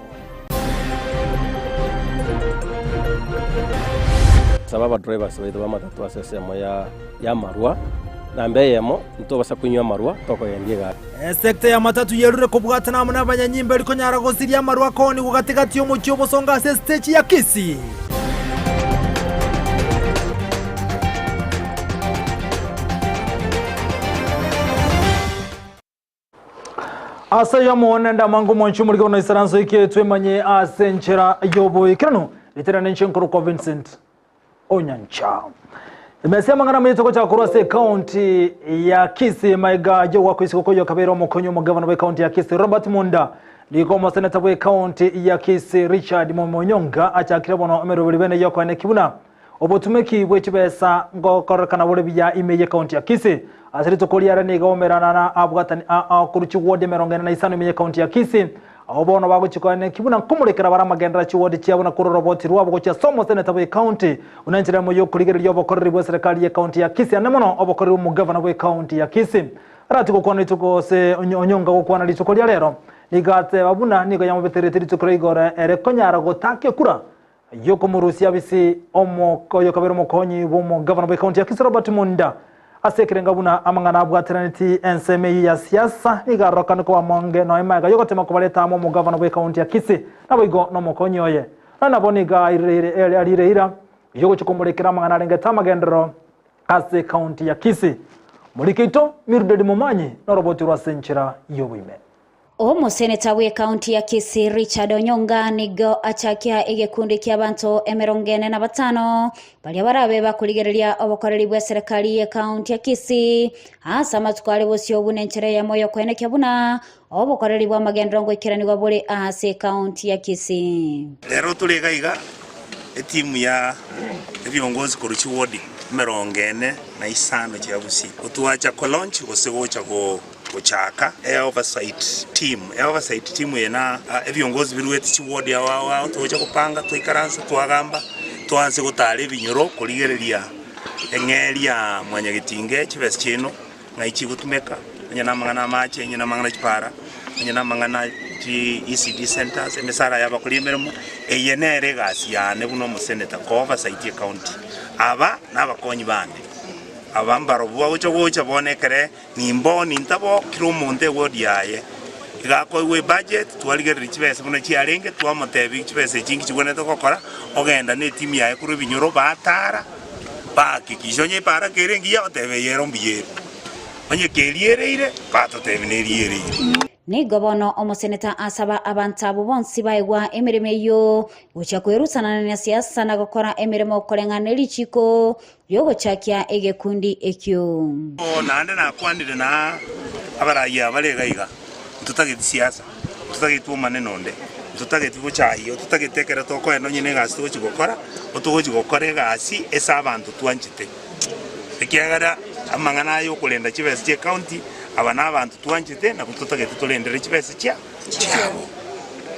Saba abadrivers baito b'amatatu ase ensemo ya y'amarwa, namba eyemo, ntobasa konywa amarwa tokogendia egari. Esekta y'amatatu yerure kobwatana amo nabanyanyimbo eri konyara gosiria amarwa akoonigwa gati-gati y'omochie obosongo ase esitechi ya Kisii. Ase ayio amo nende amange omonche omorike bono isaranso eke twemanye ase enchera y'oboikeranu ritera nenche nkorokwa Vincent Onyancha. Emesa y'amang'ana amaya togochaka korwa ase ekaunti ya Kisii maiga y'ogwakwa isiko koyo kabere omokonyi omogavana bw'ekaunti ya Kisii Robert Munda nigo omoseneta bw'ekaunti ya Kisii Richard Monyonga achakire bono emeroberi bene y'okoeneki buna Obotumeki bwe chibesa ngokorekana bore buya ime y'ekaunti ya Kisii. Ase rituko riare nigo omerana na abwatani ao korwa chiwodi 45 ime y'ekaunti ya Kisii. Abwo bono bagochia koeneki buna nkomorekera bare amagenderero a chiwodi chiabo na korwa oroboti rwabo gochia ase omoseneta bw'ekaunti buna enchera emo y'okorigereria obokoreri bw'eserekari y'ekaunti ya Kisii ande mono obokoreri bw'omogavana bw'ekaunti ya Kisii. Arati gokwana rituko ase Onyonga gokwana rituko ria rero nigo ateba buna nigo yamobetererete rituko ria igoro ere konyara gotakia ekura Y'okomorusia abisi oyokabere omokonyi bw'omogavana bw'ecounty ya Kisii Robert Munda ase ekerenga buna amang'ana abwateraneti ensemo eyio ya siasa nigo arorokane koba amonge nonya magega y'ogotema kobareta amo omogavana bw'ecounty ya Kisii naboigo nomokonyi oye nonya nabo nigo arire eira y'ogochia komorekera amang'ana arengete amagenderero ase ecounty ya Kisii. Morike oito Mildred Momanyi noroboti rwa ase enchera y'oboime. Omoseneta bw'ecounty ya Kisii Richard Onyonga nigo achakia egekundi ki'abanto 45 baria barabe bakorigereria obokoreri bw'eserekari y'ecounty ya Kisii ase amatuko are bosio buna enchera eyemo y'okoenekia buna obokoreri bw'amagenderero ngoikeranigwa bore ase ecounty ya Kisii. Rero tore iga iga etimu ya ebiongozi korwa chiwodi 45 chia Gusii gotwacha ko launch gose gocha go Gochaka e-oversight team. E-oversight team eye na ebiongozi biruete chiward ao ao ao togocha gopanga twaikaransa twagamba twanse gotara ebinyoro korigereria eng'eria ya mwanyagetinge chibesa chiaino ng'ai chigotumeka onye na amang'ana amache onye na amang'ana chipara onye na amang'ana chi ECD centres emesara ya abakori emeremo eye nere egasi yane buna omosenator ko oversight ecounty. Aba na abakonyi bane. Aba mbarobwo bagocha gocha bono ekere nimbo nintabo kera omonto eward yaye. Iga akoigwa ebudget, twarigereria chibesa buna chiarenge, twamotebia chibesa echi inki chigwenerete gokora, ogenda na etimu yaye korwa ebinyoro batara, bahakikisha onye eparaka ere engiya oteba eye ero mbuya ere. Onye keriereire, batotebia neriereire. Nigo bono omoseneta asaba abanto abwo bonsi baegwa emeremo eyio gochia kwerusanania na siasa na gokora emeremo koreng'ana ne richiiko riogochakia egekundi ekio. Naende nakwanire na abarayia aba bare iga iga, ntotageti siasa, ntotageti omanene onde, ntotageti bochayio, ntotagete ekero tokoenda onye na egasi togochi gokora, otogochi gokora egasi ase abanto twanchete. Ekiagera amang'ana aya okorenda chibesa chia ecounty, aba na abanto twanchete nabwo totagete torendere chibesa chia chiabo.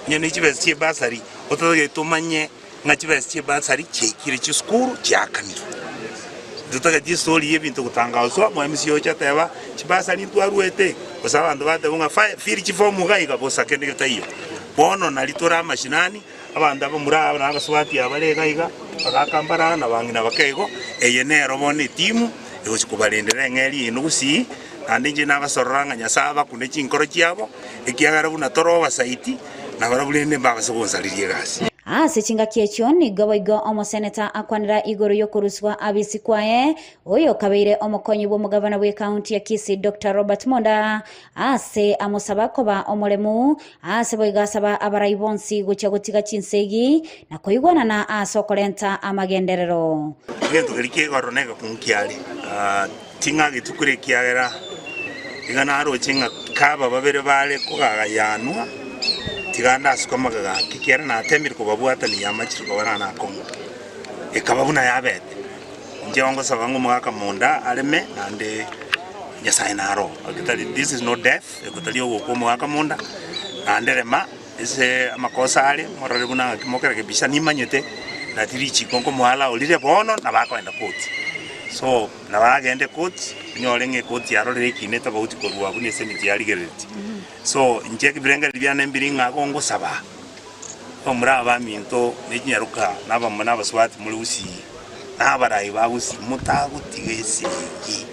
Onye ne chibesa chia ebasari, ototagete tomanye ng'a chibesa chia ebasari chiaikire chisukuru chiakanirwe. Totageti estori ya ebinto gotangaswa, omwemisi ocha ateba chibasari ntwaruete, gose abanto bateba ng'a fa fill chifomu iga iga bosa kende getaiyo. Bono nari tore amashinani, abanto abamura aba na abasubati aba bare iga iga, bagaka mbara na abang'ina bake igo, eye nero bono etimu egochi kobarendera eng'eria eye nogosii, naende inche nabasorora ng'a Nyasae abakune chinkoro chiabo, ekiagera buna tore obasaiti, Nabarabwo rende mbabase gonsareria egasi. Ase chingaki echio nigo boigo omoseneta akwanera igoro y'okorusigwa abisi kwaye, oyo okabeire omokonyi bw'omogavana bw'ekaunti ya Kisii Doctor Robert Monda, ase amosaba koba omoremu, ase boigo asaba abarai bonsi gochia gotiga chinsegi na koigwanana ase okorenta amagenderero. Egento keria ki'igoro na egekungu kiare, ting'agetwe kure ekiagera iga naroche ng'a kaba babere bare kogagayanwa, tiga ndasuke amagega ake, ekiagera natemire kobabwatania amachire koba nane akong'u. Ekaba buna yabete. Inche ngosaba ng'a omogaka monda areme naende Nyasaye naro. Tari this is not death, eko tari ogokwa omogaka monda, naende rema ase amakosa are, morore buna ng'aki mokerekebisha nimanyete nati richiko nkomoa orire bono nabo akoenda koti. So nabo agende koti, onyore ng'a ekoti yarorire ekina etobauti korwa buna eseneti yarigereretie. So inche ebirengererio biane mbiri ng'a igo ngosaba, abamura aba baminto ne chinyaroka na abamura na abasubati more gusii, na abarai ba gusii motagotiga esegi.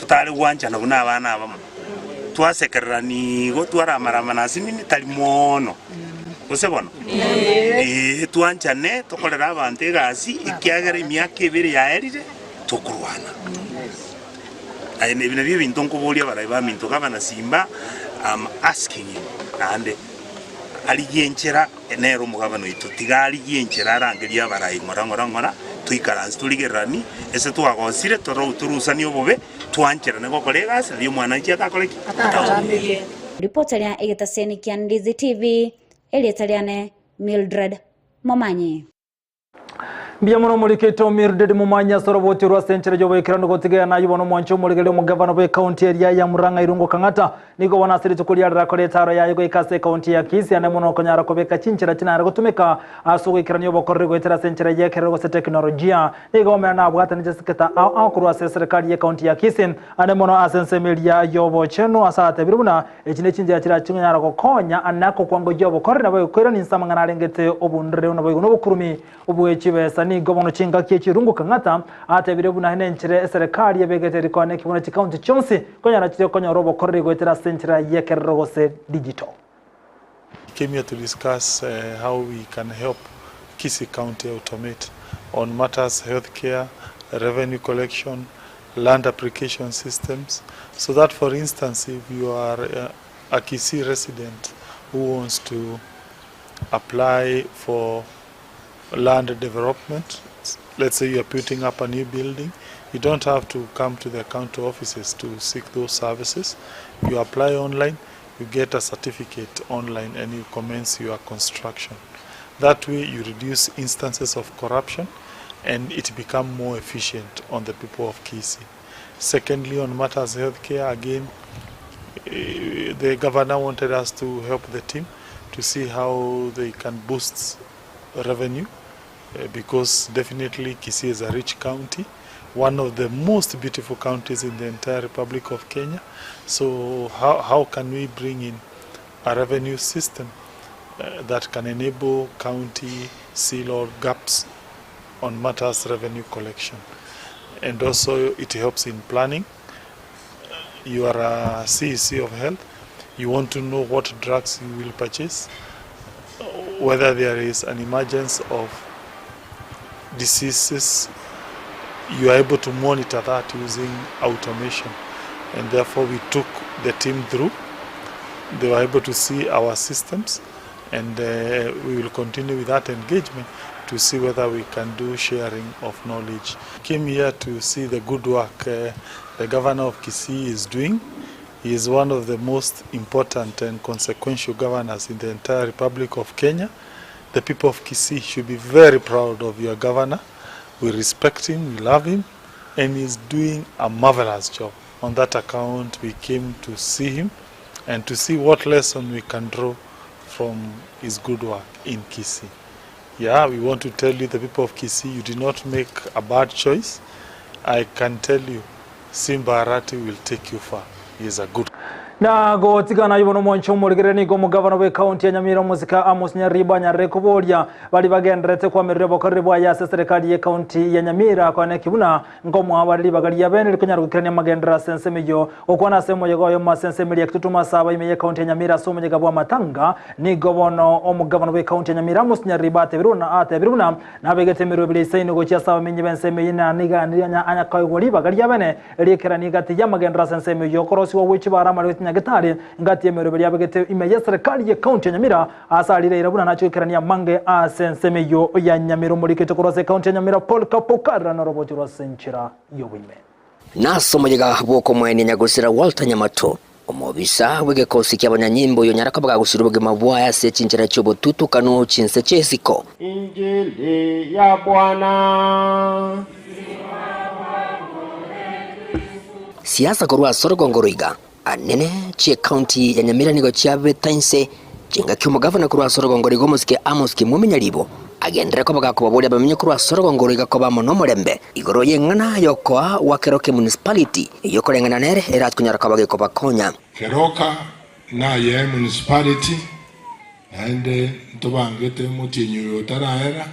Totare gwanchana buna abana abamo, twasekererani igo twaramarama na asinini tari mono. Gose bono? Ee, twanchane tokorere abanto egasi, ekiagera emiaka ebere yaerire tokorwana. Aye ebi nabio ebinto nkoboria abarai baminto, gavana Simba, am asking him naende arigie enchera nere omogabana oito, tiga arigie enchera arangerie abarai ng'ora ng'ora ng'ora, toikaranse torigereranie, ase twagosire toro torusanie obobe, twancherane gokora egasi nario omwananchi atakore ki? Ataumie. Ripota ria egetaseni kia Ndizi TV, erieta riane Mildred Momanyi. Mbuya mono omorikete Mildred Momanyi ase oroboti orwo ase enchera y'oboikeranu gotigera naye bono omwanche omorigereria omogavana bw'ekaunti eria ya Murang'a Irungu Kang'ata nigo bono ase rituko riarero akore etaro yaye goika ase ekaunti ya Kisii ande mono okonyara kobeka chinchera chinare gotumeka ase ogoikerania obokoreri goetera ase enchera y'ekerero gose teknolojia nigo omera nabwatanete seketa ao ao korwa ase eserekari y'ekaunti ya Kisii ande mono ase ensemo eria y'obochenu ase atebire buna Echi nechinchera chiria chikonyara gokonya ane akokwangoyia obokoreri naboigo koirania inse amang'ana arengete obondereu naboigo nobokurumi bwe chibesa. Nigo bono chingaki echi Irungu Kang'ata atebire buna nenchera eserekari ebegete rikwane ki buna chikaunti chionsi konyara chire konyora obokoreri goetera ase enchera y'ekerero gose digital. Came here to discuss how we can help Kisii County automate on matters health care, revenue collection, land application systems so that for instance if you are a, a Kisii resident who wants to apply for land development, let's say you are putting up a new building, you don't have to come to the county offices to seek those services. You apply online, you get a certificate online and you commence your construction. That way you reduce instances of corruption and it become more efficient on the people of Kisii. Secondly, on matters healthcare, again, eh, the governor wanted us to help the team to see how they can boost revenue eh, because definitely Kisii is a rich county, one of the most beautiful counties in the entire Republic of Kenya. So how, how can we bring in a revenue system uh, that can enable county seal all gaps on matters revenue collection. And also it helps in planning. You are a CEC of health, you want to know what drugs you will purchase, whether there is an emergence of diseases, you are able to monitor that using automation. And therefore we took the team through. They were able to see our systems and uh, we will continue with that engagement to see whether we can do sharing of knowledge. Came here to see the good work uh, the governor of Kisii is doing. He is one of the most important and consequential governors in the entire Republic of Kenya. The people of Kisii should be very proud of your governor. We respect him, we love him, and he's doing a marvelous job. On that account, we came to see him and to see what lesson we can draw from his good work in Kisii. Yeah, we want to tell you, the people of Kisii, you did not make a bad choice. I can tell you, Simba Arati will take you far. He is a good Na gotigana ibo nomonche omorigereri nigo omogavana bwe county ya Nyamira omosike Amos Nyaribo anyarire koboria baria bagenderete koamerera obokoreri bwaye ase eserekari ye county ya Nyamira koaneki buna nkomoa bare ribaga ria bene rikonyara goikerania amagenderero ase ensemo eyio. Gokwana ase omoyega oyomo ase ensemo eria ya Kitutu Masaba ime ye county ya Nyamira ase omoyega bw'amatanga nigo bono omogavana bwe county ya Nyamira Amos Nyaribo atebire atebire buna nabegete emeroberi eisaine gochia ase abamenyi b'ensemo eyio na nigo anya koegwa ribaga ria bene Riikeranie gati y'amagenderero ase ensemo eyio okorosigwa gwe chibara amare gwe chinyagetari, ngati y'emeroberi yabegete ime y'eserekari y'ekaunti ya Nyamira, aase arire eira buna nache goikerania amange ase ensemo eyio ya Nyamira. Omorikete korwa ase ekaunti ya Nyamira Paul Kapokar noroboti rwa ase enchera y'oboime. Nase omoyega bw'okomoenia nyagosira Walter Nyamato, omobisa bw'egekosi ki'abanyanyimbo oyo onyara koba gagosira obogima bwaye ase chinchera chi'obotutukanu chinse chi'esiko. Injili ya Bwana. Siasa korwa ase orogongo roiga anene chi'ecounty ya Nyamira nigo chiabeta inse chingaki omogavana korwa ase orogongo roiga omosike Amos Kimwemi Nyaribo agenderere koba gakobaboria abamenyi korwa ase orogongo roiga koba amo nomorembe igoro y'eng'ana y'okoa gwa Keroka Municipality eyio koreng'ana nere erakonyara koba gekobakonya. Keroka naye Municipality naende ntobangete omotienyi oyo otaraera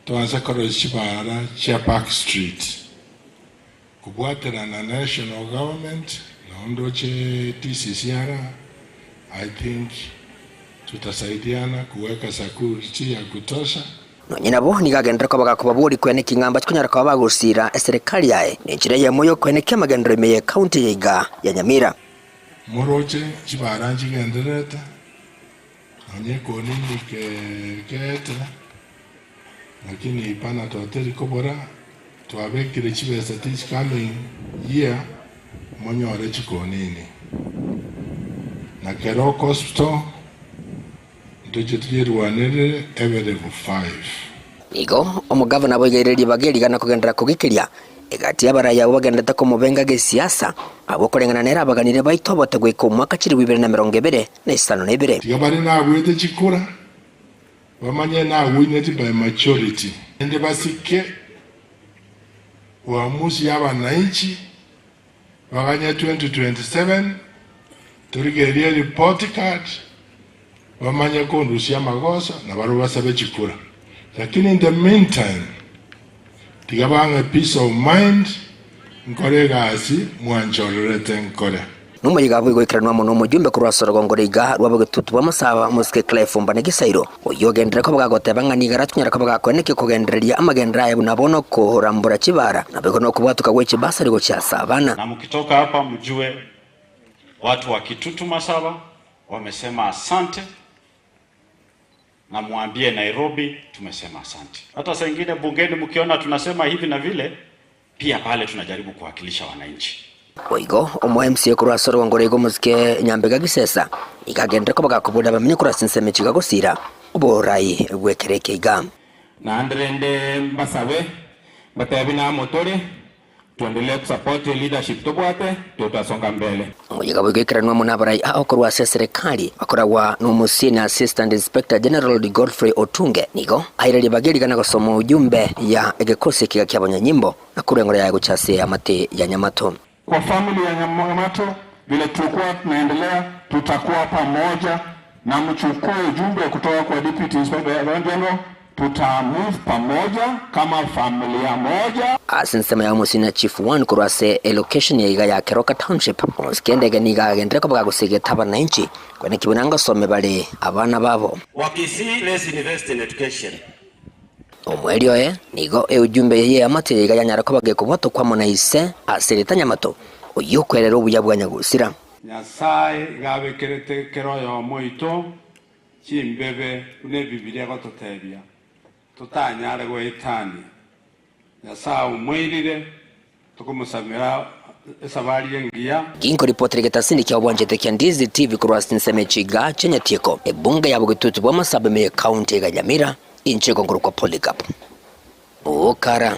Toanse koroisia chibaara chia Park Street, kobwaterana na national government nao ndoche TCCR, I think tutasaidiana kuweka security ya kutosha. Nonye nabo nigo agenderere koba gakobaboria kweneki ng'a mbache konyara koba bagosiira eserekari yaye nenchera eyemo y'okweneki amagenderero ime y'ecounty eye iga ya Nyamira. Moroche chibaara nchigendererete, Nonya ekonini keete, lakini Panadol teri kobora, twabekire chibesa this coming year monyore chikonini. Na Keroka Hospital ntoche toyerwanerere ebe level 5. Igo omogavana aboigeire ribaga erigana kogenderera kogekeria egati y'abarai abwo bagenderete komobenga gesiasa, abwo koreng'ana nere abaganire baito obote goika omwaka chilifu ibere na emerongo ebere na isano na ibere. Tiga baria nagwete chikura bamanye nagwineti by majority, naende basike uamuzi ya abananchi baganye 2027 torigererie report card bamanye kondusia amagoso na barabwo basabe chikura. Lakini in the meantime tiga bang'e peace of mind nkore egasi mwanchorerete nkore. Nomoyega boigo oikeranwe amo nomojumbe korwa ase orogongo roiga rw'abogetutu bw'amasaba, omosike Clive Ombane Gisairo, oyio ogenderere koba gagoteba ng'a nigo aratonyare koba gakoenekia kogendereria amagenderero aye buna bono okorambora chibara, naboigo nokobwatoka gwe chibasari gochia ase abana. Na mkitoka hapa mjue watu wa Kitutu Masaba wamesema asante na muambie Nairobi tumesema asante. Hata saa ingine bungeni mkiona tunasema hivi na vile, pia pale tunajaribu kuwakilisha wananchi. Boigo omo MCA korwa ase orogongo roiga omosike Nyambega Gisesa nigo agenderere koba gakoboria abamenyi korwa ase ensemo echi gagosira oborai bw'ekero eke iga. Naende rende mbasabe, mbatebi namo tore, Tuendelee kusupport leadership tobwate totasonga mbele. Omoyega boigo ekeranwa amo nabarai ao korwa ase eserekari bakoragwa n'Omosenior Assistant Inspector General Godfrey Otunge nigo aire ribaga erigana gosoma ujumbe ya egekosi ekiga ki'abanyanyimbo na korwa engoro yaye gochia ase eamate ya Nyamato. Kwa family ya Nyamato vile tulikuwa tunaendelea tutakuwa pamoja na mchukue ujumbe kutoka kwa Deputy Inspector General. Tuta move pamoja kama familia moja. Ase ensemo ya Omosinyi Chief One korwa ase elocation ya iga ya Keroka Township, omosike endege nigo agenderere koba gagosegeta abananchi kweneki buna ngosome bare abana babo. Wakisii let's invest in education. Omoerio oye nigo eujumbe eye y'eamate ya iga yanyara koba gekobwatokwa amo na ise ase erieta Nyamato, oyio okwerera obuya bwa Nyagosira. Nyasae iga abekerete kera oyomo oito chimbebe buna Ebibilia egototebia, totanyare goetania. Nyasae omoirire, tokomosamera esabari engiya. Ginkoripotera egetasini kia obwanchete kia Ndizi TV korwa ase ensemo echiga chia Nyatieko, ebunge ya bogetutu bwa Masabu ime ye county ya Nyamira, inche nkorokwa Polycarp Okara.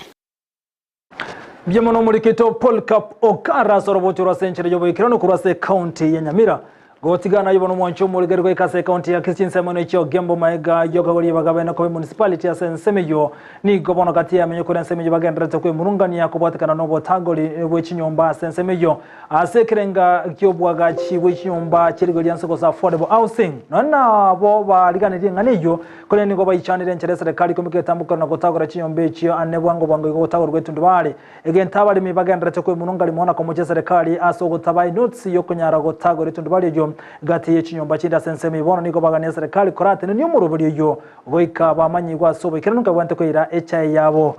Mbuya mono omorikito Polycarp Okara ase orobocho rwa ase enchera y'oboikeranu korwa ase ekaunti ya Nyamira. Gotigana aye bono omwancho omorigeri goika ase ekaunti ya Kisii chinsemo echio Ogembo maega y'okagoria bagabene koba emunicipality ase ensemo eyio. Nigo bono gati y'amenyo korwa ensemo eyio bagendererete kwemurungania kobwatekana n'obotagori bwe chinyomba ase ensemo eyio. Ase ekerenga ki'oboagachi bwe chinyomba chi'erigori ria nse gose affordable housing. Nonya nabo bariganirie eng'ana eyio, korende nigo baichanire enchera eserekari ekomeka etambukero na gotagora chinyomba echio ane bwango bwango igo gotagorwa etundubari. Egento abaremi bagendererete kwemurunga rimo na komochia eserekari ase ogotaba enotisi y'okonyara gotagora etundubari eyio gati ye chinyomba chinde ase ensemo eyio bono nigo bagania eserekari koratenenie omoroberi oyio goika bamanyigwe ase oboikeranu nkabwate koira echae yabo.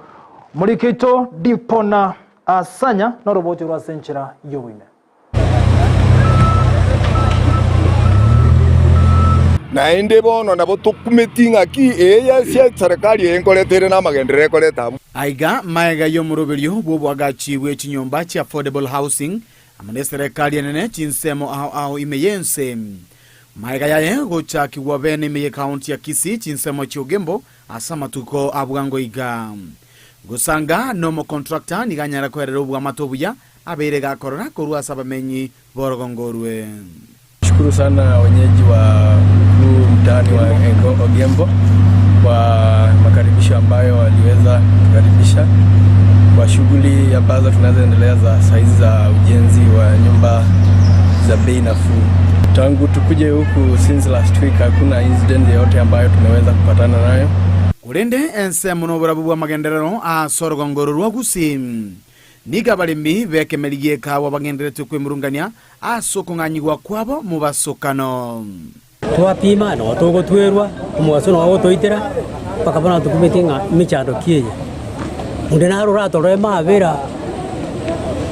Morikeito Dipona Asanya noroboti orwo ase enchera y'oboime. Naende bono nabo tokumeti ng'aki eye ase eserekari eye nkoreta ere namagenderero ekoreta abwo. Aiga maega y'omoroberio bw'oboagachi bwe chinyomba chia affordable housing amo neserekari enene chinsemo ao ao ime y'ense. Maega yaye gochakigwa bene ime y'ecounty ya Kisii chinsemo chi'Ogembo ase amatuko a bwango iga. Gosanga nomocontractor nigo anyare koerera obwamate obuya abeire gakorora korwa ase abamenyi b'orogongo orwe. Shukuru sana wenyeji wa huu mtaani wa Ogembo kwa makaribisho ambayo waliweza kutukaribisha kwa shughuli ambazo tunazoendelea za saizi za ujenzi wa nyumba za bei nafuu. Tangu tukuje huku since last week hakuna incident yoyote ambayo tumeweza kupatana nayo. Korende ensemo noborabu bw'amagenderero ase orogongo oro rwa Gusii. Nigo abaremi b'ekemeri gi'ekawa bagenderetie kwemurungania ase okong'anyigwa kwabo mobasokano. Twapima, nao togotwerwa, omogaso nao ogotoitera, mpaka bono tokumeti ng'a emechando ki eye. Onde naro oratorore mabera,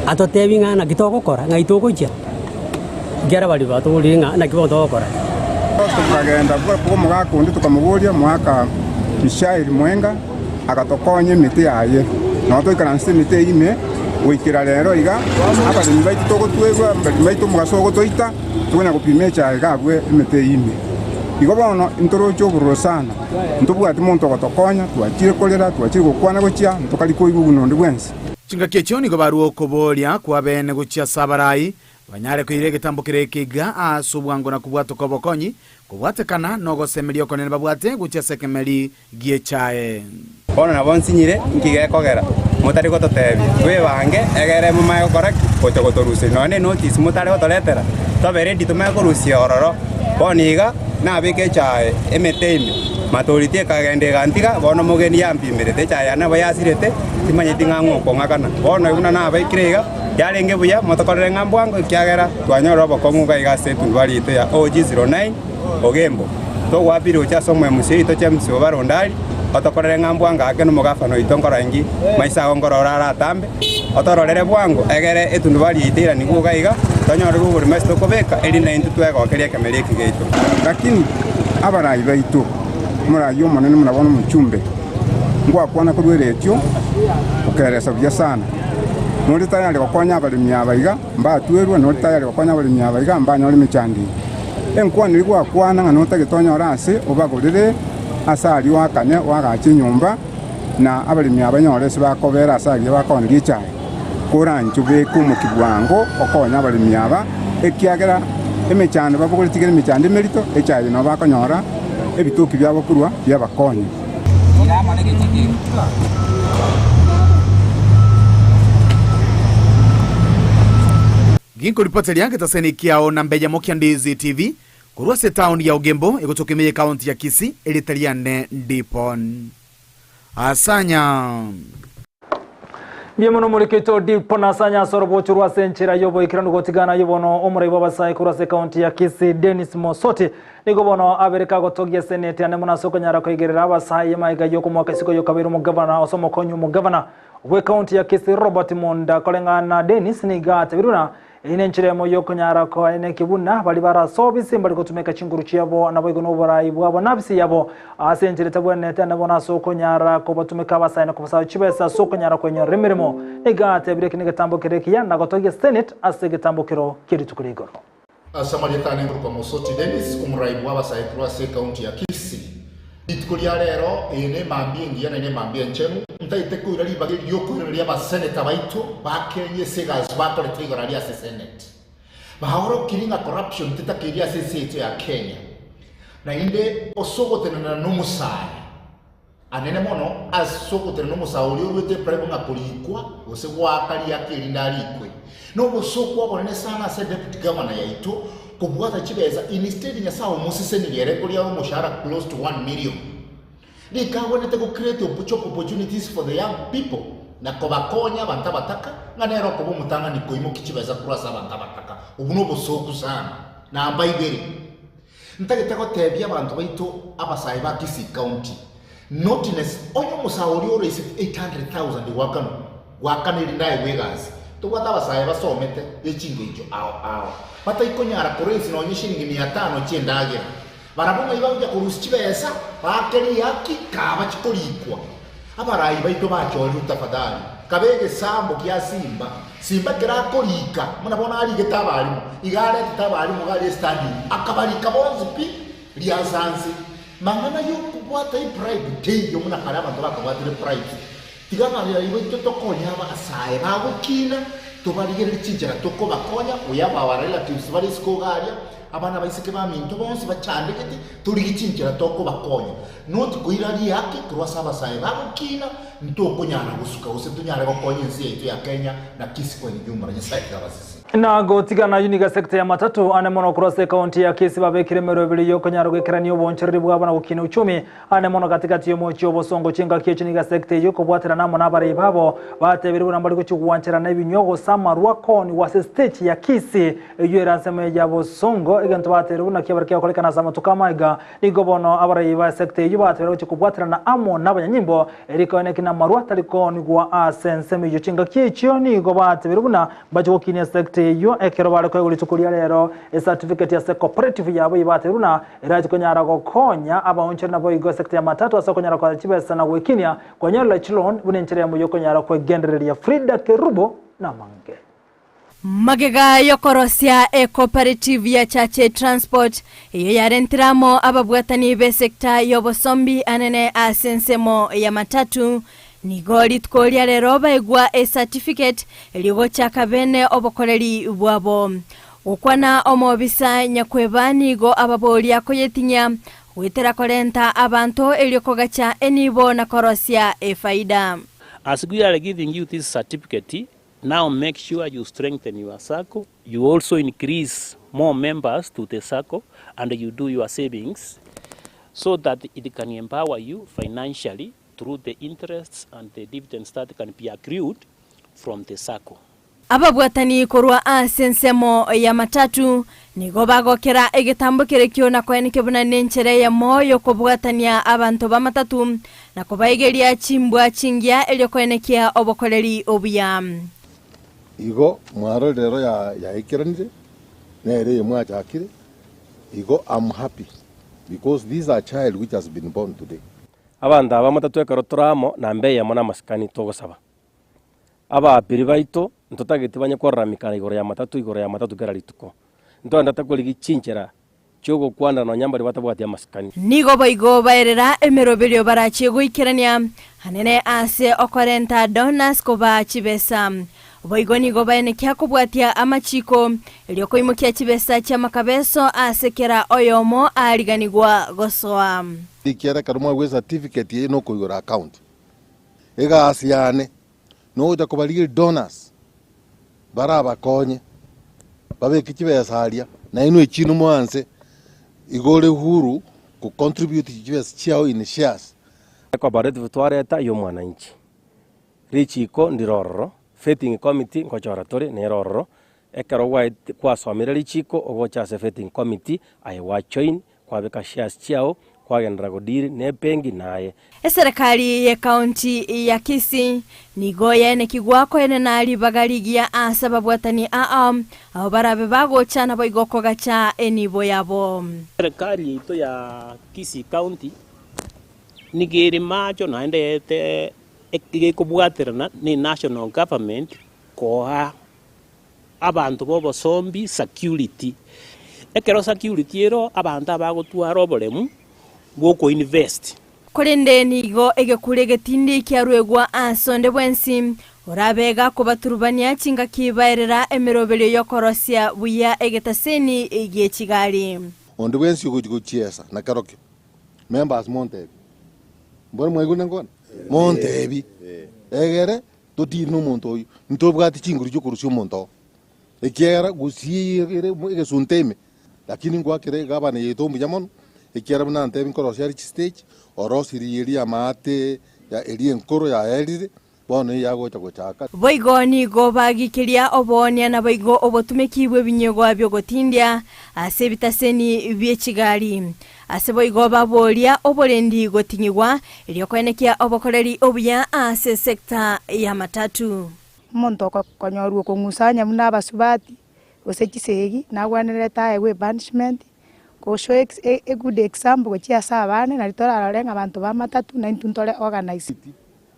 atotebie ng'a naki togokora, ng'ai togochia, ekiagera baria batoborire ng'a naki bono togokora. Tokagenda bw'omogaka onde tokamoboria, Omogaka Mishaeli Mwenga agatokonya emete yaye. Nao twaikaransete emete eyio ime goikera rero iga, abaremi baito togotwerwa, abaremi baito omogaso ogotoita, tokonya gopima echae iga abwo emete eyio ime. Igo bono ntoroche obororo sana, ntobwati monto ogotokonya, twachire korera, twachire gokwana gochia, ntokari koigwa buna onde bwensi. Chingaki echio nigo barua okoboria kw'abeene gochia ase abarai, banyare koira egetambo keria ekeiga ase obwango na kobwatoka obokonyi, kobwatekana nogosemeria okonene babwate gochia ase ekemeri gi'echae. Bono nabo nsinyire, inki gekogera motari gototebia twebange egere momanye gokora ki? Gocha gotoruseria nonya nenotice motare gotoretera tobe ready tomanye korusia ororo. Bono iga nabeke echae emete ime, maturity ekagenda egantiga, bono omogeni yampimerete echae yane nabo yasirete timanyeti ng'a ng'o okong'akana. Bono buna nabaikire iga, yarenge buya motokorere ng'a mbwango ekiagera twanyorire obokong'u iga iga ase etundubari yaito ya OG09 Ogembo. Togwapire gochia ase omoemusi oito James Obarondari, otokorere ng'a mbwango ake nomogafana oito nkorengi maiso ao nkorora aratambe, otororere bwango, egere etundubari yaito eiranigwe iga iga, tonyorerwe oborimo ase tokobeka, erinde intwe twegokerie ekemeri eki giaito. Lakini abarai baito, omorai omonene buna bono omochumbe, ngwakwana korwa eretio, okeresa buya sana. Nori tayari gokonya abaremi aba iga, mbatwerwe, nori tayari gokonya abaremi aba iga, mbanyore emechando eye. Enkwana eria gwakwana ng'a notagete onyore aase obagorere ase aria oakane oagache enyomba, na abaremi aba banyore ase bakobera ase aria bakooneria echae. Koranche obeke omokia bwango okonye abaremi aba, ekiagera emechando babogoretie kera emechando emerito, echae eye nabo bakonyora ebitoki biabo korwa biabakonye. Ginkoripoteria getaseni kiao na mbeyemo kia Ndizi TV korwa ase etaoni ya Ogembo egotoka ime y'ekaunti ya Kisii, erieta riane Ndipon. Asanya. Mbuya mono omorikito Dipo na Asanya ase orobocho rwa ase enchera y'oboikeranu gotigana aye bono omorai bw'abasae korwa ase ekaunti ya Kisii Dennis Mosoti nigo bono abere kagotogia eseneti ane mono ase okonyara koigerera abasae magega y'okomoaka isiko y'okabeire omogavana ase omokonyi omogavana bw'ekaunti ya Kisii Robert Monda koreng'ana na Dennis nigo atebirwe na Eyio nenchera emo y'okonyara koeneki buna baria bare ase obisi mbari gotumeka chinguru chiabo, naboigo noborai bwabo na afisi yabo ase enchera etabwenerete, na bono ase okonyara kobatumeka abasae na kobasaba chibesa ase okonyara kwenyorera emeremo. Nigo atebire eki negetambo kere ekiya na gotogia Senate ase egetambo kero kie rituko ria igoro. Ase amarieta ane nkorokwa Mosoti Dennis, omorai bw'abasae korwa ase ekaunti ya Kisii. Rituko ria rero, eye nemambia engiya naende emambia enchenu, ntaete koira ribaga eri riokoiraneria abaseneta baito ba Kenya ase egasi bakorete igoro aria ase Senate. Baorokirie ng'a corruption tetakeiri ase ense yaito ya Kenya. Naende ase ogotenenera nomosae anene mono ase ogotenena omosae oria oruete ebribe ng'a korikwa gose goaka riaki erinde arikwe. Nobosooku obonene sana ase deputy governor yaito kobwata chibesa instead Nyasae omosesenirie ere koria omoshahara close to 1 million. Rika agwenerete go create job opportunities for the young people na kobakonya abanto abataka ng'a nere okoba omotang'ani koimokia chibesa korwa ase abanto abataka. Obwo nobosooku sana. Namba ibere, ntagete gotebia abanto baito abasae ba Kisii County, naughtiness, onye omosae oria oraisete 800,000 goakanwa, goakana erinde aegwe egasi, tobwate abasae basomete echingencho ao ao, bataikonyara koraise nonye shilingi mia tano chi'endagera, Barabwo ng'ai bagochia korusia chibesa, baake riaki, kaba chikorikwa. Abarai baito bachorirwe tafadhali, kabe egesambo gia Simba. Simba ekero akorika, buna bono arigete abalimu, iga aretete abalimu iga aria estadium, akabarika bonsi pi, riasanse. Mang'ana y'okobwata ebribe teiyo buna kare abanto bakabwatire bribes. Tiga abarai baito tokonye abasae bagokina, tobarigererie chinchera tokobakonya, we have our relatives bare isiko iga aria, Abana abaiseke baminto bonsi bachandegete, torigie chinchera tokobakonya. Not koira riaki korwa ase abasae bagokina, ntokonyara gosuka gose tonyare gokonya ense yaito ya Kenya na Kisii kwa ujumla. Nyasae tiga abasesenie. Na gotigana ayio nigo esekta ya matatu ane mono korwa ase ekaunti ya Kisii babekire emerwa ebere yokonyara goikerania obonchereri bwabo na gokina uchumi ane mono gatigati yomochie obosongo chingaki echio nigo esekta eyio ekobwaterana amo nabarai babo batebire buna mbari gochia gwancherana ebinywa gose amarwa koonigwa ase stage ya Kisii Eyio ere ensemo ya bosongo, egento bateire buna kiabere kiakorekana ase amatuko amaiga. Nigo bono abarai ba esekta eyio bateire gochia kobwaterana amo nabanyanyimbo, erio koeneki namarwa tari koonigwa ase ensemo eyio. Chingaki echio nigo batebirie buna mbache gokinia esekta eyio ekero bare koegwa rituko ria rero ecertificate ase cooperative yabo eyio batebirie buna erache konyara gokonya abaonchori naboigo esekta ya matatu ase okonyara koa chibesa na gwekinia konyorera chiloan buna enchera eyemo yokonyara kwegendereria. Frida Kerubo namange. Magega y'okorosia ecooperative ya Chache Transport, eyio yarentire amo ababwatani b'esecta y'obosombi anene ase ensemo ya matatu, nigo rituko ria rero baegwa ecertificate erio gochaka bene obokoreri bwabo. Gokwana omobisa Nyakweba nigo ababoria koyetinyia goetera korenta abanto erio kogacha enibo na korosia efaida. As we are giving you this certificate, Now make sure you strengthen your sacco, you also increase more members to the sacco and you do your savings so that it can empower you financially through the interests and the dividends that can be accrued from the sacco. Ababwatani korwa ase ensemo ya matatu nigo bagokera egetambo kerekio na koeneke buna nenchera eyemo y'okobwatania abanto b'amatatu na kobaigeria chimbwa chingiya erio koenekia obokoreri obuya. Igo mwarorire ero yaikeranire, nere eye mwachakire, igo am happy because this is a child which has been born today. Abanto aba matatu ekero tore amo, namba eyemo namasikani togosaba. Abaapiri baito ntotageti banye koraramikana igoro y'amatatu igoro y'amatatu kera rituko. Ntogendete korigia chinchera chi'ogokwanera nonya mbaria batabwati amasikani. Nigo boigo baerera emeroberio barachie goikerania anene ase okorenta donors kobaa chibesa. Boigo nigo baenekia kobwatia amachiko erio koimokia chibesa chi'amakabeso ase kera oyomo aariganigwa gosoa. Ekiagera ekero mwagwa ecertificate eye nokoigora account. Egasi yane nogocha kobarigeria donors barabakonye babeke chibesa aria, nainwe echinwe mwanse igo ore huru go contribute chibesa chiao in shares. Ecooperative twareta ya omwananchi, richiko ndire ororo, vetting committee nkochora tore nere ororo, ekero gwaeti kwasomire richiko ogocha ase vetting committee aye gwajoin kwabeka shares chiago kwagenderera godeal na ebenki naye. Eserekari y'ekaunti ya Kisii nigo yaenekigwa koenena ribaga rigiya ase ababwatani aa abo barabe bagocha naboigo kogacha enibo yabo. Serikali yaito ya Kisii County nigo ere macho naende yaete gekobwaterana ne national government koa abanto b'obosombi security. Ekero security ero abanto abagotwara oboremu bw'okoinvest. Korende nigo egekuro egetindi kiaruegwa ase onde bwensi orabe gakobaturubania chingaki baerera emeroberio y'okorosia buya egetaseni gie chigari. Onde bwensi ogochia gochiesa na kerokio, members montebi, mboro mwaigure nkwane? Montebi, egere Totiri nomonto oyio, ntobwati chinguru chi'okorusia omonto oo, ekiagera gusii ere egesunte ime. Lakini ngoakere egavana yaito mbuya mono, ekiagera buna antebi nkorosia are chistage, orosirie eria amaate ya eria enkoro yaerire, bono eye agocha gochaka. Boigo nigo bagikiria oboonia naboigo obotumeki bw'ebinyegwa bi'ogotindia ase ebitaseni bie chigari. Ase boigo baboria oborendi goting'igwa, erio koenekia obokoreri obuya ase esecta y'amatatu. Omonto okonyorwa okong'usanya buna abasubati, gose chisegi, nagwenerete aegwe epunishment, goshow ex a good example gochia ase abande nari torarore ng'a abanto ba matatu naintwe ntore organized.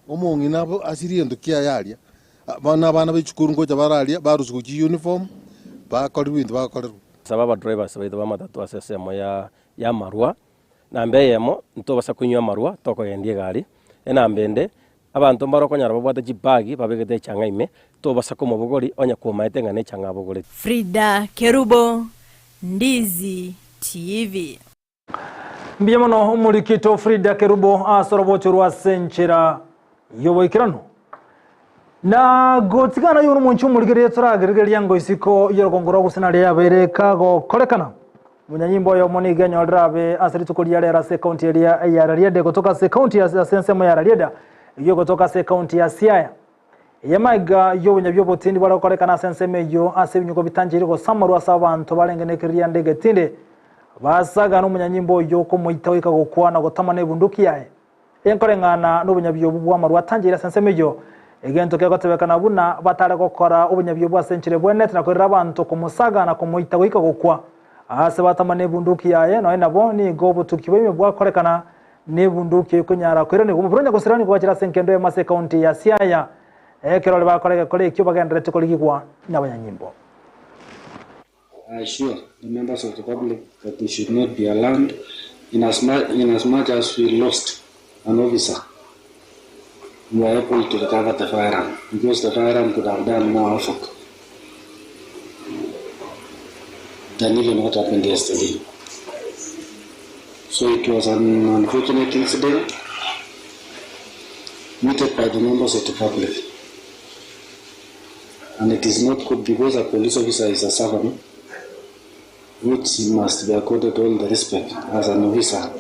Omong'ina asirie egento kiaye aria, bono abana b'echisukuru ngocha bare aria, barusigwa chiuniform, bakorerwa ebinto bagokorerwa. Saba abadrivers baito b'amatatu ase ensemo ya y'amarwa, namba eyemo ntobasa konywa amarwa tokogendia egari, enamba ende abanto mbare okonyora babwate chibagi babegete echang'a ime, tobasa komobogori onye komaete ng'a nechang'a abogoreti. Frida Kerubo, Ndizi TV. Mbuya mono omorikito Frida Kerubo ase orobocho rwa ase enchera y'oboikeranu. Na gotigana oyo nomonche omorigereria torageregeria ngo isiko y'orogongo rwa gose naria yabeire kagokorekana. Omonyanyimbo oyomo nigo enyorire abe ase rituko ria rero ase ekaunti eria ya Rarieda egotoka ase ekaunti ase ensemo ya Rarieda eyio egotoka ase ekaunti ya Siaya. Eye maiga y'obonyabi obotindi bware gokorekana ase ensemo eyio ase ebinyugo bitancheire gosamarwa ase abanto barenge nekerianda egetindi. Basaga nomonyanyimbo oyio komoita goika gokwa na gotama nebunduki yaye. Eye nkoreng'ana nobonyabi obwo bw'amarwa atancheire ase ensemo eyio, egento kegotebekana buna batare gokora obonyabi obwo ase enchera ebwenerete na koirera abanto komosaga na komoita goika gokwa. Aase batama nebunduki yaye, nonya nabo nigo obotuki bwaime bwakorekana Nebunduki ekonyara koiranigwa omobere onye gosira nigo gwachire ase enkendo eyemo ase ekaunti ya Siaya ekero baria bakora egekora ekio bagendererete korigigwa nabanyanyimbo. I assure the members of the public that they should not be alarmed in as much, in as much as we lost an officer, we were able to recover the firearm because the firearm could have done more havoc than even what happened yesterday. So it was an unfortunate incident committed by the members of the public. And it is not good because a police officer is a servant which must be accorded all the respect as an officer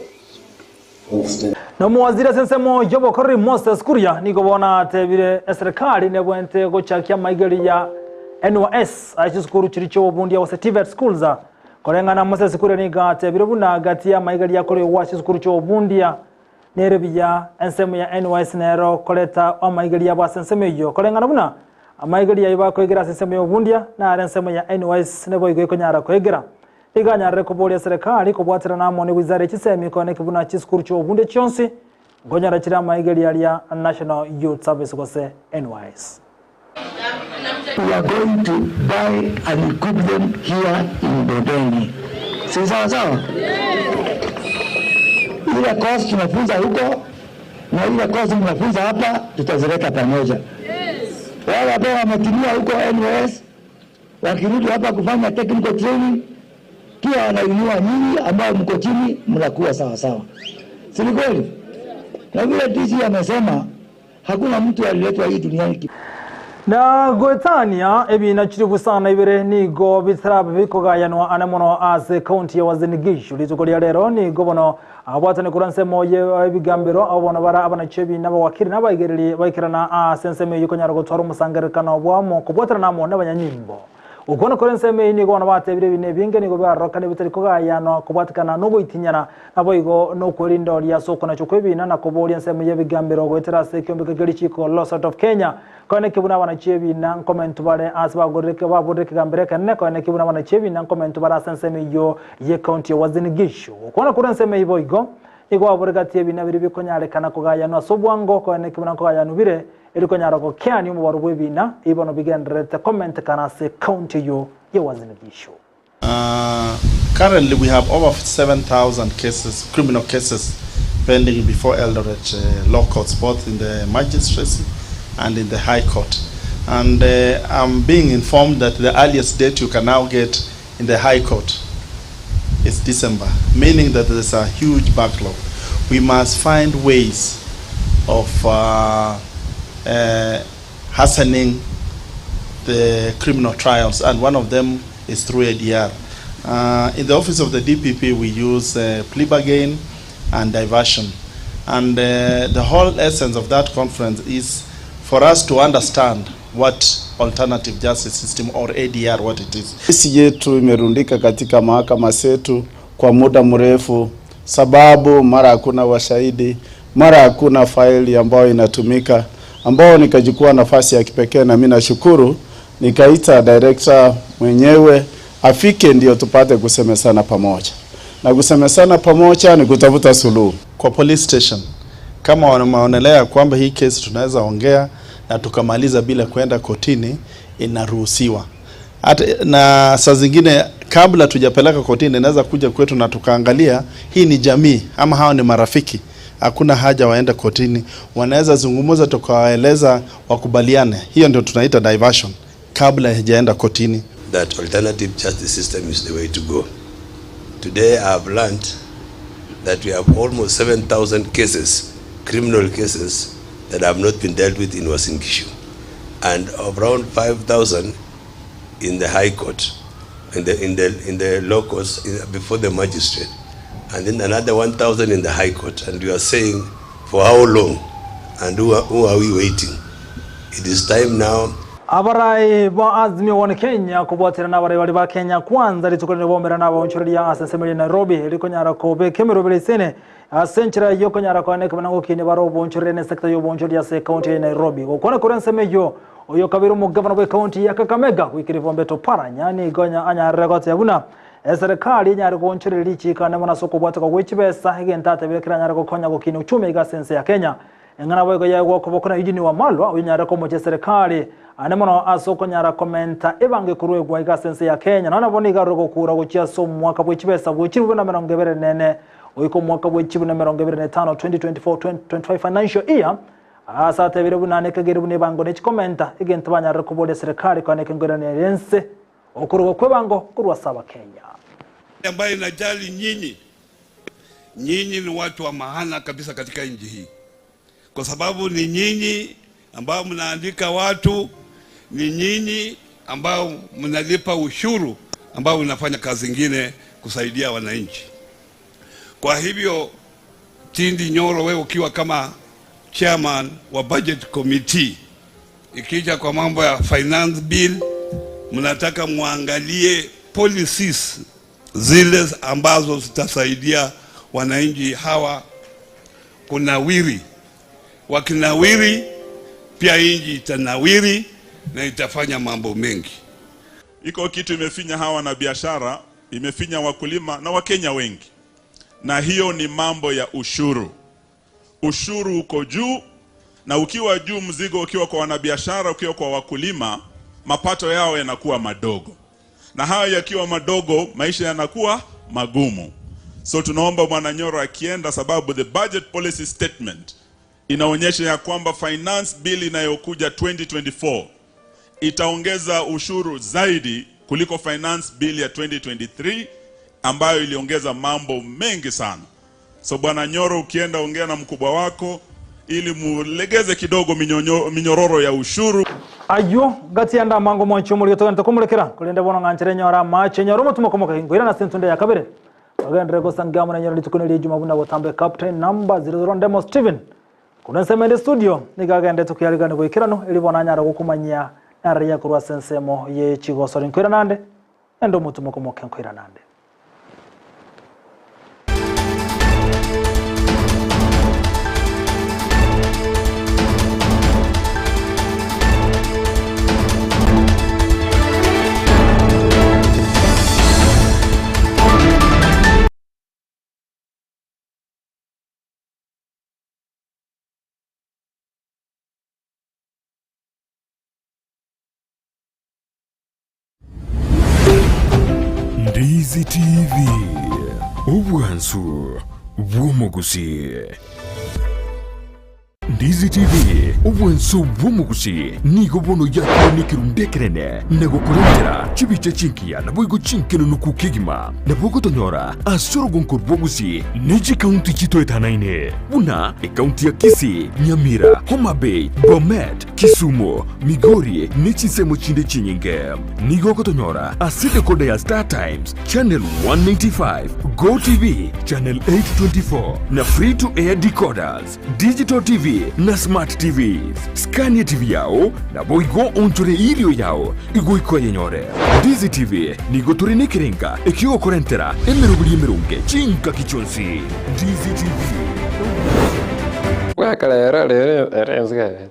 of the Nomowaziri ase ensemo y'obokoreri Moses Kuria nigo bono atebire eserekari nebwenerete gochakia amaigerio ya NYS ase chisukuru chiria chi'obobundia gose TVET schools. Koreng'ana Moses Kuria nigo atebire buna gati y'amaigerio akoregwa ase chisukuru chi'obobundia nere buya ensemo ya NYS nero koreta amaigerio abo ase ensemo eyio koreng'ana buna amaigerio ayio bakoegera ase ensemo y'obobundia nare ensemo ya NYS neboigo ekonyara koegera. Nigo anyarire koboria eserekari kobwaterana amo ne wizara ye chisemi koeneki buna chisukuru chi'obunde chionsi nkonyora chire amaigerio aria National Youth Service gose NYS. We are going to buy and equip them here in Bondeni. Si sawa sawa? Ile course tunafunza huko na ile course mnafunza hapa tutazileta pamoja. Wale ambao wametimia huko NYS wakirudi hapa kufanya technical training pia wanainua nyinyi ambao mko chini mnakuwa sawa sawa, si ni kweli? Na vile DC amesema hakuna mtu aliletwa hii duniani. Na goetania ebina chilifu sana ibere nigo bitarabe bikogayanwa ane mono ase county ya Uasin Gishu. Rituko ria rero nigo bono abwatani korwa ensemo ye ebigambero abo bono bara abanachi ebina abawakili na abaigereri baikerana ase ensemo eyio konyara gotwara omosangererekano bwamo kobwaterana amo nabanyanyimbo. Gokwana kore ensemo eyio nigo bono batebire ebina ebinge nigo biarorokana bitari kogayanwa kobwatekana nogoitinyana. Naboigo nokwerinda oria ase okonachwa kw'ebiina na koboria ensemo y'ebigambero goetera ase ekiombeko kia richiiko Law Society of Kenya. Koeneki buna abanachi ebiina nkomentwa bare ase bagorire baborire ekegambero ekenene koeneki buna abanachi ebiina nkomentwa bare ase ensemo eyio y'ecounty ya Uasin Gishu. Gokwana korwa ensemo eyio boigo nigo babore gati y'ebiina biria bikonyarekana kogayanwa ase obwango koeneki buna nkogayanwa bire eri konyara gokeania omobaro bw'ebiina ebi bono bigendererete komentekana ase ecounty eyio ya Uasin Gishu. Uh, currently we have over 7,000 cases, criminal cases pending before Eldoret uh, law courts, both in the magistracy and in the High Court. And uh, I'm being informed that the earliest date you can now get in the High Court is December, meaning that there's a huge backlog. We must find ways of uh, uh, hastening the criminal trials, and one of them is through ADR. Uh, in the office of the DPP, we use uh, plea bargain and diversion. And uh, the whole essence of that conference is for us to understand what alternative justice system or ADR, what it is. Kesi yetu imerundika katika mahakama zetu kwa muda mrefu, sababu mara hakuna washahidi, mara hakuna faili ambayo inatumika, ambao nikachukua nafasi ya kipekee, na mimi nashukuru nikaita director mwenyewe afike, ndio tupate kusemesana pamoja, na kusemesana pamoja ni kutafuta suluhu. Kwa police station, kama wanaonelea kwamba hii kesi tunaweza ongea na tukamaliza bila kwenda kotini, inaruhusiwa. Hata na saa zingine kabla tujapeleka kotini, inaweza kuja kwetu na tukaangalia hii ni jamii ama hawa ni marafiki, hakuna haja waende kotini, wanaweza zungumza, tukawaeleza wakubaliane. Hiyo ndio tunaita diversion kabla haijaenda kotini. That alternative justice system is the way to go. Today I have learned that we have almost 7,000 cases, criminal cases, that have not been dealt with in Uasin Gishu, and around 5,000 in the High Court, in the law courts before the magistrate, and then another 1,000 in the High Court. And we are saying, for how long, and who are we waiting? It is time now. Abarai ba Azimio One Kenya kobwatera n'abarai bari ba Kenya Kwanza rituko rine bomera n'abaonchoreria ase ensemo ya Nairobi rikonyara kobeka emerobere isene ase enchera yokonyara koaneka buna gokini bare obonchorere ne sector y'obonchoreria ase ekaunti ya Nairobi. Gokwana kore ensemo eyio oyo kabere omogavana bwa ekaunti ya Kakamega Wycliffe Ombetto Oparanya nigo anyarire goteba buna eserikali enyare goonchoreria richikane mono ase okobwateka gwe chibesa egento atebire keranyare gokonya gokina uchumi iga ase ense ya Kenya. Eng'ana boigo yaegwa okoboko na Eugene Wamalwa oyonyare komochia eserikali ane mono ase okonyara komenta ebango ekorwegwa iga ase ense ya Kenya. Nonya nabo nigo arure gokura gochia ase omwaka bwe chibesa bwe chilifu na emerongo ebere na ene goika omwaka bwe chilifu na emerongo ebere na etano 2024-2025 financial year ase atebire buna nekegeri buna ebango nechikomenta egento banyarire koboria eserikali koaneka engoirania y'ense okorugwa kw'ebango korwa ase Abakenya. Ambaye inajali nyinyi, nyinyi ni watu wa maana kabisa katika nchi hii, kwa sababu ni nyinyi ambao mnaandika watu, ni nyinyi ambao mnalipa ushuru ambao unafanya kazi zingine kusaidia wananchi. Kwa hivyo Tindi Nyoro, wewe ukiwa kama chairman wa budget committee, ikija kwa mambo ya finance bill, mnataka muangalie policies zile ambazo zitasaidia wananchi hawa kunawiri. Wakinawiri pia nchi itanawiri na itafanya mambo mengi. Iko kitu imefinya hawa wanabiashara, imefinya wakulima na Wakenya wengi, na hiyo ni mambo ya ushuru. Ushuru uko juu, na ukiwa juu, mzigo ukiwa kwa wanabiashara, ukiwa kwa wakulima, mapato yao yanakuwa madogo, na hayo yakiwa madogo, maisha yanakuwa magumu. So tunaomba Bwana Nyoro akienda, sababu the budget policy statement inaonyesha ya kwamba finance bill inayokuja 2024 itaongeza ushuru zaidi kuliko finance bill ya 2023 ambayo iliongeza mambo mengi sana. So Bwana Nyoro, ukienda ongea na mkubwa wako ili mulegeze kidogo minyonyo, minyororo ya ushuru. Ayio gati ande amango mwanche omorige togenderete komorekera, korende bono ng'anchere nyore amache, nyore omotumo komoka inkoirana ase entunde ya kabere. Togenderere gosangia amo nenyore rituko neria ejuma buna botambe Captain number 00 Ndemo Stephen. Korwa ensemo ende studio nigo agenderete koyarigania goikeranu erio bono anyare gokomanyia nararia korwa ase ensemo ye chigosori nkoirana ande, ende omotumo komoke nkoirana ande. Ndizi TV, obwansu bw'omogusii. Ndizi TV, obwansu bw'omogusii nigo bono yakire nekerundu ekenene na gokorentera chibicha chingiya naboigo chinkenunuku kegima. Nabo ogotonyora ase orogonko rw'ogusii ne chikaunti chitoetanaine buna ekaunti ya Kisii, Nyamira, Homa Bay, Bomet, Kisumu, Migori ne chinsemo chinde chinyinge. Nigo ogotonyora ase decoder ya Star Times, Channel 195, Go TV, Channel 824 na Free to Air decoders, Digital TV na Smart TVs. Skania TV yao naboigo onchore erio yao igoika oyenyore. Ndizi TV nigo tore nekerenga ekiogokorentera emeroberi emeronge chingaki chionsi. Ndizi TV. Bweka rero rero ere ense ere.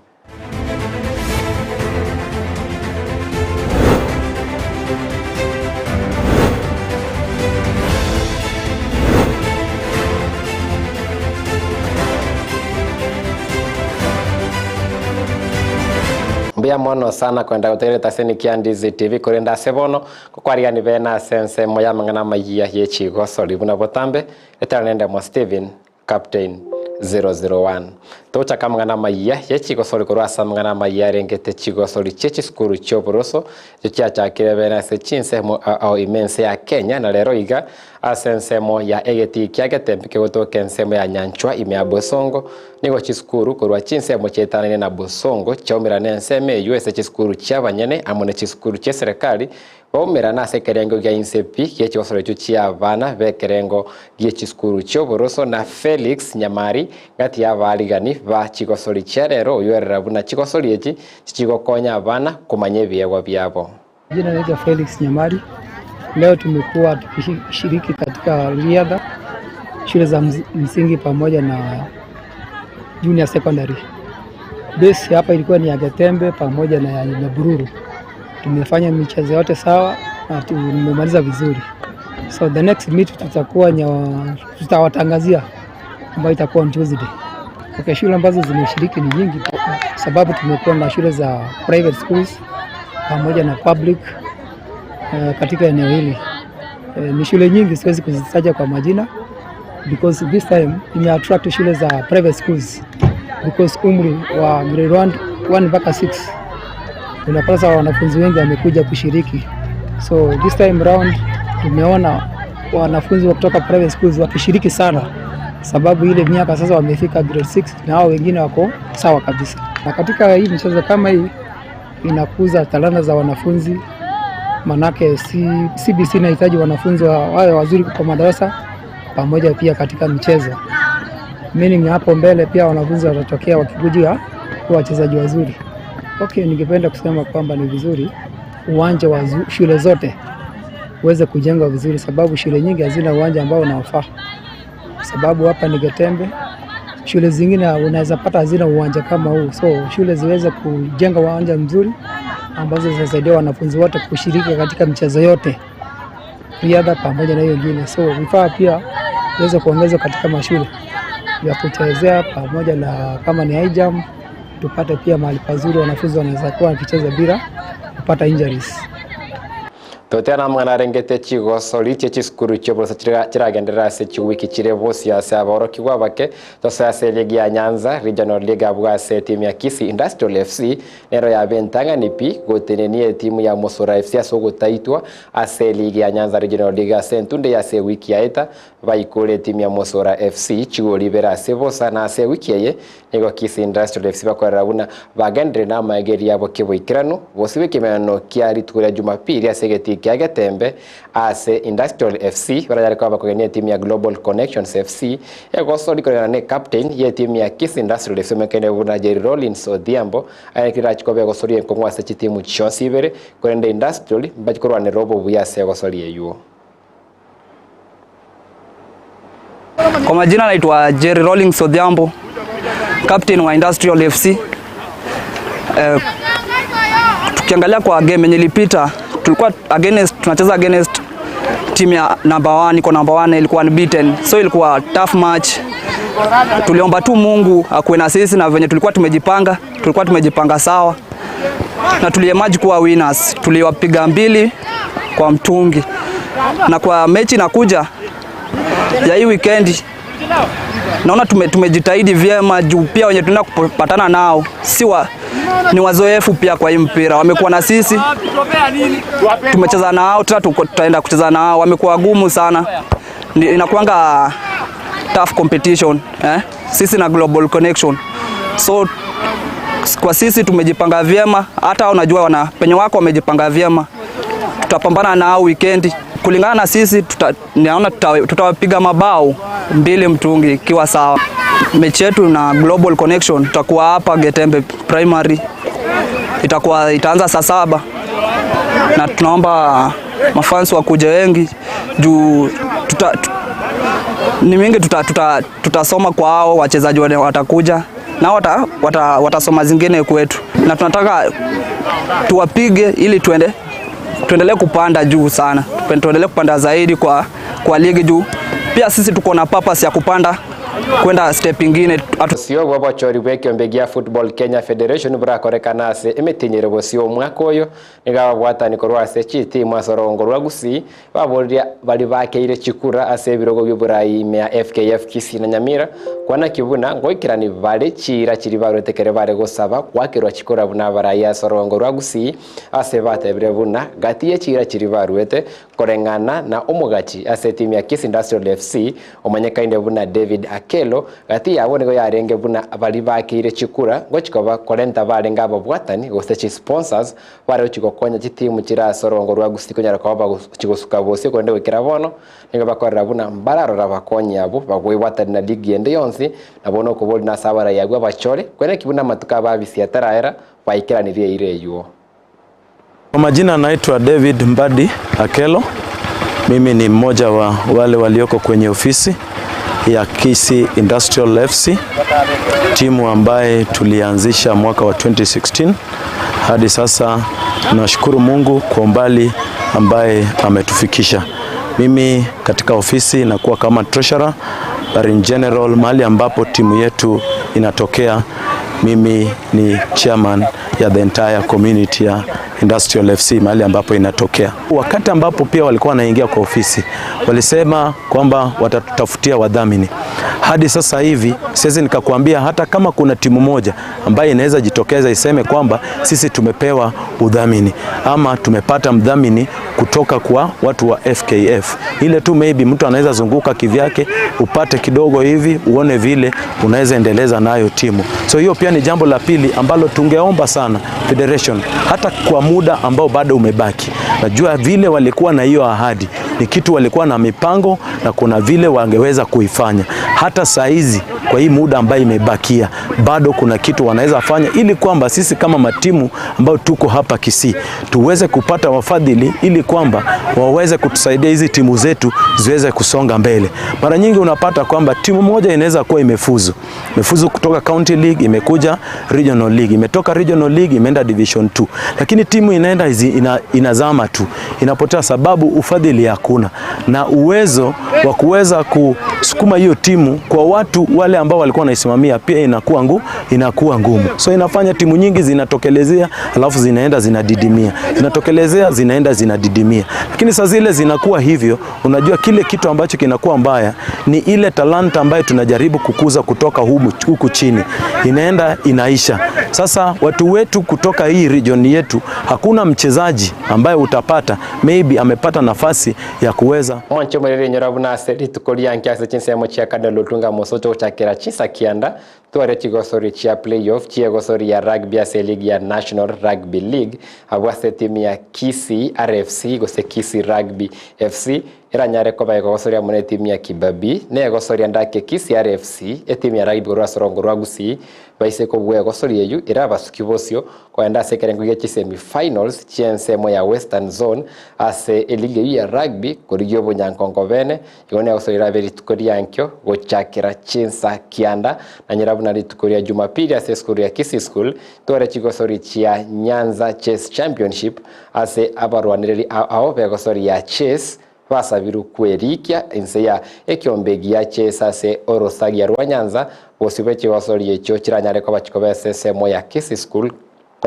Mbuya mono sana kwenda gotegerera etaseni kia Ndizi TV korende ase bono ngokwarigani bene ase ensemo y'amang'ana amayia ye chigosori buna botambe etera nende mo Stephen Captain 001. Tochaka amang'ana amayia ye chigosori korwa ase amang'ana amayia arengete chigosori chie chisukuru chi'oboroso echio chiachakire bene ase chinsemo ao ime ense ya Kenya na rero iga ase ensemo ya egetii kia Getembe kegotoka ensemo ya Nyanchwa ime ya Bosongo nigo chisukuru korwa chinsemo chietanaine na Bosongo chiaumerana ensemo eyio ase chisukuru chi'abanyene amo ne chisukuru chi'eserekari Baumerana ase ekerengo gia inse pi gie chigosoro echio chi'abana b'ekerengo gie chisukuru chi'oboroso na Felix Nyamari gati y'abaarigani ba chigosori chia rero oywerera buna chigosori echi chichigokonya abana komanya ebiegwa biabo. Jina naitwa Felix Nyamari. Leo tumekuwa tukishiriki katika riadha shule za msingi pamoja na junior secondary. Base hapa ilikuwa ni ya Getembe pamoja na ya Nyabururu. Tumefanya michezo yote sawa na tumemaliza vizuri. So the next meet tutakuwa tutawatangazia ambayo itakuwa on Tuesday. Okay, shule ambazo zimeshiriki ni nyingi sababu tumekuwa na shule za private schools pamoja na public katika eneo hili. Ni shule nyingi siwezi kuzitaja kwa majina because this time ime attract shule za private schools because umri wa grade 1 mpaka 6 unapata wanafunzi wengi wamekuja kushiriki. So this time round tumeona wanafunzi wa kutoka private schools wakishiriki sana, sababu ile miaka sasa wamefika grade 6 na hao wengine wako sawa kabisa. Na katika hii michezo kama hii inakuza talanta za wanafunzi, manake CBC inahitaji wanafunzi wawe wazuri kwa madarasa pamoja pia katika michezo. Meaning hapo mbele pia wanafunzi watatokea wakikuja kuwa wachezaji wazuri. Okay, ningependa kusema kwamba ni vizuri uwanja wa shule zote uweze kujengwa vizuri, sababu shule nyingi hazina uwanja ambao unaofaa. Sababu hapa ni Getembe, shule zingine unaweza pata hazina uwanja kama huu, so shule ziweze kujenga uwanja mzuri ambazo zitasaidia wanafunzi wote kushiriki katika michezo yote, riadha pamoja na hiyo ingine. So vifaa pia viweze kuongezwa katika mashule ya kuchezea, pamoja na kama ni high jump tupate pia mahali pazuri wanafunzi wanaweza kuwa wakicheza bila kupata injuries. Totiana namang'ana arengete chigosori chie chisukuru chi'oboroso chiragenderere ase chiwiki chire bosio ase aborokigwa abake, tosoe ase eligi ya Nyanza Regional League abwo ase etimu ya Kisii Industrial FC nero yabe entang'ani pi gotenenia etimu ya Mosora FC ase ogotaitwa ase eligi ya Nyanza Regional League ase entunde ya ase ewiki yaeta baikore etimu ya Mosora FC chigori ibere ase bosa na ase ewiki eye Nigo Kisii Industrial FC bakorera buna bagenderire namaegerio abo keboikeranu, bosio bw'ekemenano kia rituko ria Jumapili ase egetii kia Getembe ase Industrial FC baranyare koba bakogenia etimu ya Global Connections FC egosori koreng'ana ne captain ye etimu ya Kisii Industrial FC omekende buna Jerry Rawlins Odhiambo aye erachi koba egosori enkong'u ase chitimu chionsi ibere korende Industrial mbachi korwanerera obobuya ase egosori eywo. Kwa majina naitwa Jerry Rawlings Odhiambo, captain wa Industrial FC. Eh, tukiangalia kwa game yenye ilipita tulikuwa against, tunacheza against team ya number 1 iko number 1 ilikuwa unbeaten, so ilikuwa tough match. Tuliomba tu Mungu akuwe na sisi na venye tulikuwa tumejipanga, tulikuwa tumejipanga sawa na tuliemerge kuwa winners. Tuliwapiga mbili kwa mtungi, na kwa mechi inakuja ya hii weekend naona tume, tumejitahidi vyema juu pia wenye tunaenda kupatana nao si wa, ni wazoefu pia kwa hii mpira, wamekuwa na sisi, tumecheza nao tena tutaenda kucheza nao, wamekuwa gumu sana, inakuanga tough competition eh? Sisi na Global Connection so kwa sisi tumejipanga vyema, hata unajua wana penye wako wamejipanga vyema, tutapambana nao weekend kulingana na sisi tuta, naona tutawapiga tuta mabao mbili mtungi ikiwa sawa. Mechi yetu na Global Connection tutakuwa hapa Getembe Primary, itakuwa itaanza saa saba na tunaomba mafans wakuje wengi juu tuta, ni mingi tutasoma tuta, tuta kwa hao wachezaji watakuja na wata, wata, watasoma zingine kwetu, na tunataka tuwapige ili tuende tuendelee kupanda juu sana, tuendelee kupanda zaidi kwa, kwa ligi juu pia sisi tuko na purpose ya kupanda kwenda step ingine. Bosio bwa obochori bwa ekiombe gia Football Kenya Federation borakorekana ase emetinyero bosio omwaka oyo nigo ababwatani korwa ase chitimu ase orongo rwa Gusii baboririe baria bakeire chikura ase ebirogo bi'oborai ime ya FKF Kisii na Nyamira kwana ki buna ngoikerani bare chiira chiria barwete ekero bare gosaba goakerwa chikura buna abarai ase orongo rwa Gusii ase batebire buna gati ye chiira chiria barwete Koreng'ana na omogachi ase etimu ya Kisii Industrial FC omanyekaine buna David Akello, gati yabo nigo yarenge buna baria bakeire chikura ngochi koba korenta barenge ababwatani gose chisponsors bare gochi gokonya chitimu chire ase orongo rwa Gusii konyara koba bagochi-gosuka bosio korende goikera bono nigo bakorera buna mbararora abakonyi abwo bagoebwatani na ligi ende yonsi na bono okoboria nase abarai abwo abachore kweneki buna amatuko ababisia ataraera baikeranirie eira eywo. Kwa majina naitwa David Mbadi Akelo. Mimi ni mmoja wa wale walioko kwenye ofisi ya Kisii Industrial FC, timu ambaye tulianzisha mwaka wa 2016 hadi sasa. Tunashukuru Mungu kwa umbali ambaye ametufikisha. Mimi katika ofisi nakuwa kama treasurer, but in general mahali ambapo timu yetu inatokea mimi ni chairman ya the entire community ya Industrial FC mahali ambapo inatokea. Wakati ambapo pia walikuwa wanaingia kwa ofisi, walisema kwamba watatutafutia wadhamini. Hadi sasa hivi siwezi nikakwambia hata kama kuna timu moja ambayo inaweza jitokeza iseme kwamba sisi tumepewa udhamini ama tumepata mdhamini kutoka kwa watu wa FKF. Ile tu maybe mtu anaweza zunguka kivyake, upate kidogo hivi, uone vile unaweza endeleza nayo timu. So hiyo pia ni jambo la pili ambalo tungeomba sana federation, hata kwa muda ambao bado umebaki. Najua vile walikuwa na hiyo ahadi, ni kitu walikuwa na mipango na kuna vile wangeweza kuifanya. Hata saa hizi kwa hii muda ambayo imebakia, bado kuna kitu wanaweza fanya ili kwamba sisi kama matimu ambayo tuko hapa Kisii tuweze kupata wafadhili ili kwamba waweze kutusaidia hizi timu zetu ziweze kusonga mbele. Mara nyingi unapata kwamba timu moja inaweza kuwa imefuzu, imefuzu kutoka county league imekuja regional league, imetoka regional league imeenda division 2, lakini timu inaenda izi, ina, inazama tu inapotea, sababu ufadhili hakuna na uwezo wa kuweza kusukuma hiyo timu kwa watu wale ambao walikuwa wanaisimamia pia inakuwa ngu, inakuwa ngumu. So inafanya timu nyingi zinatokelezea alafu zinaenda zinadidimia, zinatokelezea zinaenda zinadidimia. Lakini saa zile zinakuwa hivyo, unajua kile kitu ambacho kinakuwa mbaya ni ile talanta ambayo tunajaribu kukuza kutoka humu, huku chini inaenda inaisha. Sasa watu wetu kutoka hii region yetu, hakuna mchezaji ambaye utapata maybe amepata nafasi ya kuweza Mwanche omorere inyora buna ase rituko rianke ase chinsemo chia Cardinal Otunga mosocho gochakera chinsa kianda tware chigosori chia playoff chiegosori ya rugby ase eligi ya National Rugby League abwo ase etimu ya Kisii RFC gose Kisii Rugby FC eranyare koba egogosoria amo na etimu ya Kibabii na egosoria ndake Kisii RFC etimu ya rugby korwa ase orongo rwa Gusii Baise kobua egosori eyio ere abasuki bosio kogenda ase ekerengo gie chisemi finals chi'ensemo ya Western Zone ase eligi eyio ya rugby korigia obonyankongo bene. Igo negosori erabe rituko riankio gochakera chinsa kianda na nyera buna rituko ria Jumapili ase esukuru ya Kisii School tware chigosori chia Nyanza Chess Championship ase abarwanereri ao ao begosori ya chess Basabirwe kwerikia inse ya ekiombe egiya chi'ense ase orosagia rwa Nyanza, bosio bwe chigosori echio chiranyare koba chikoba ase ensemo ya Kisii School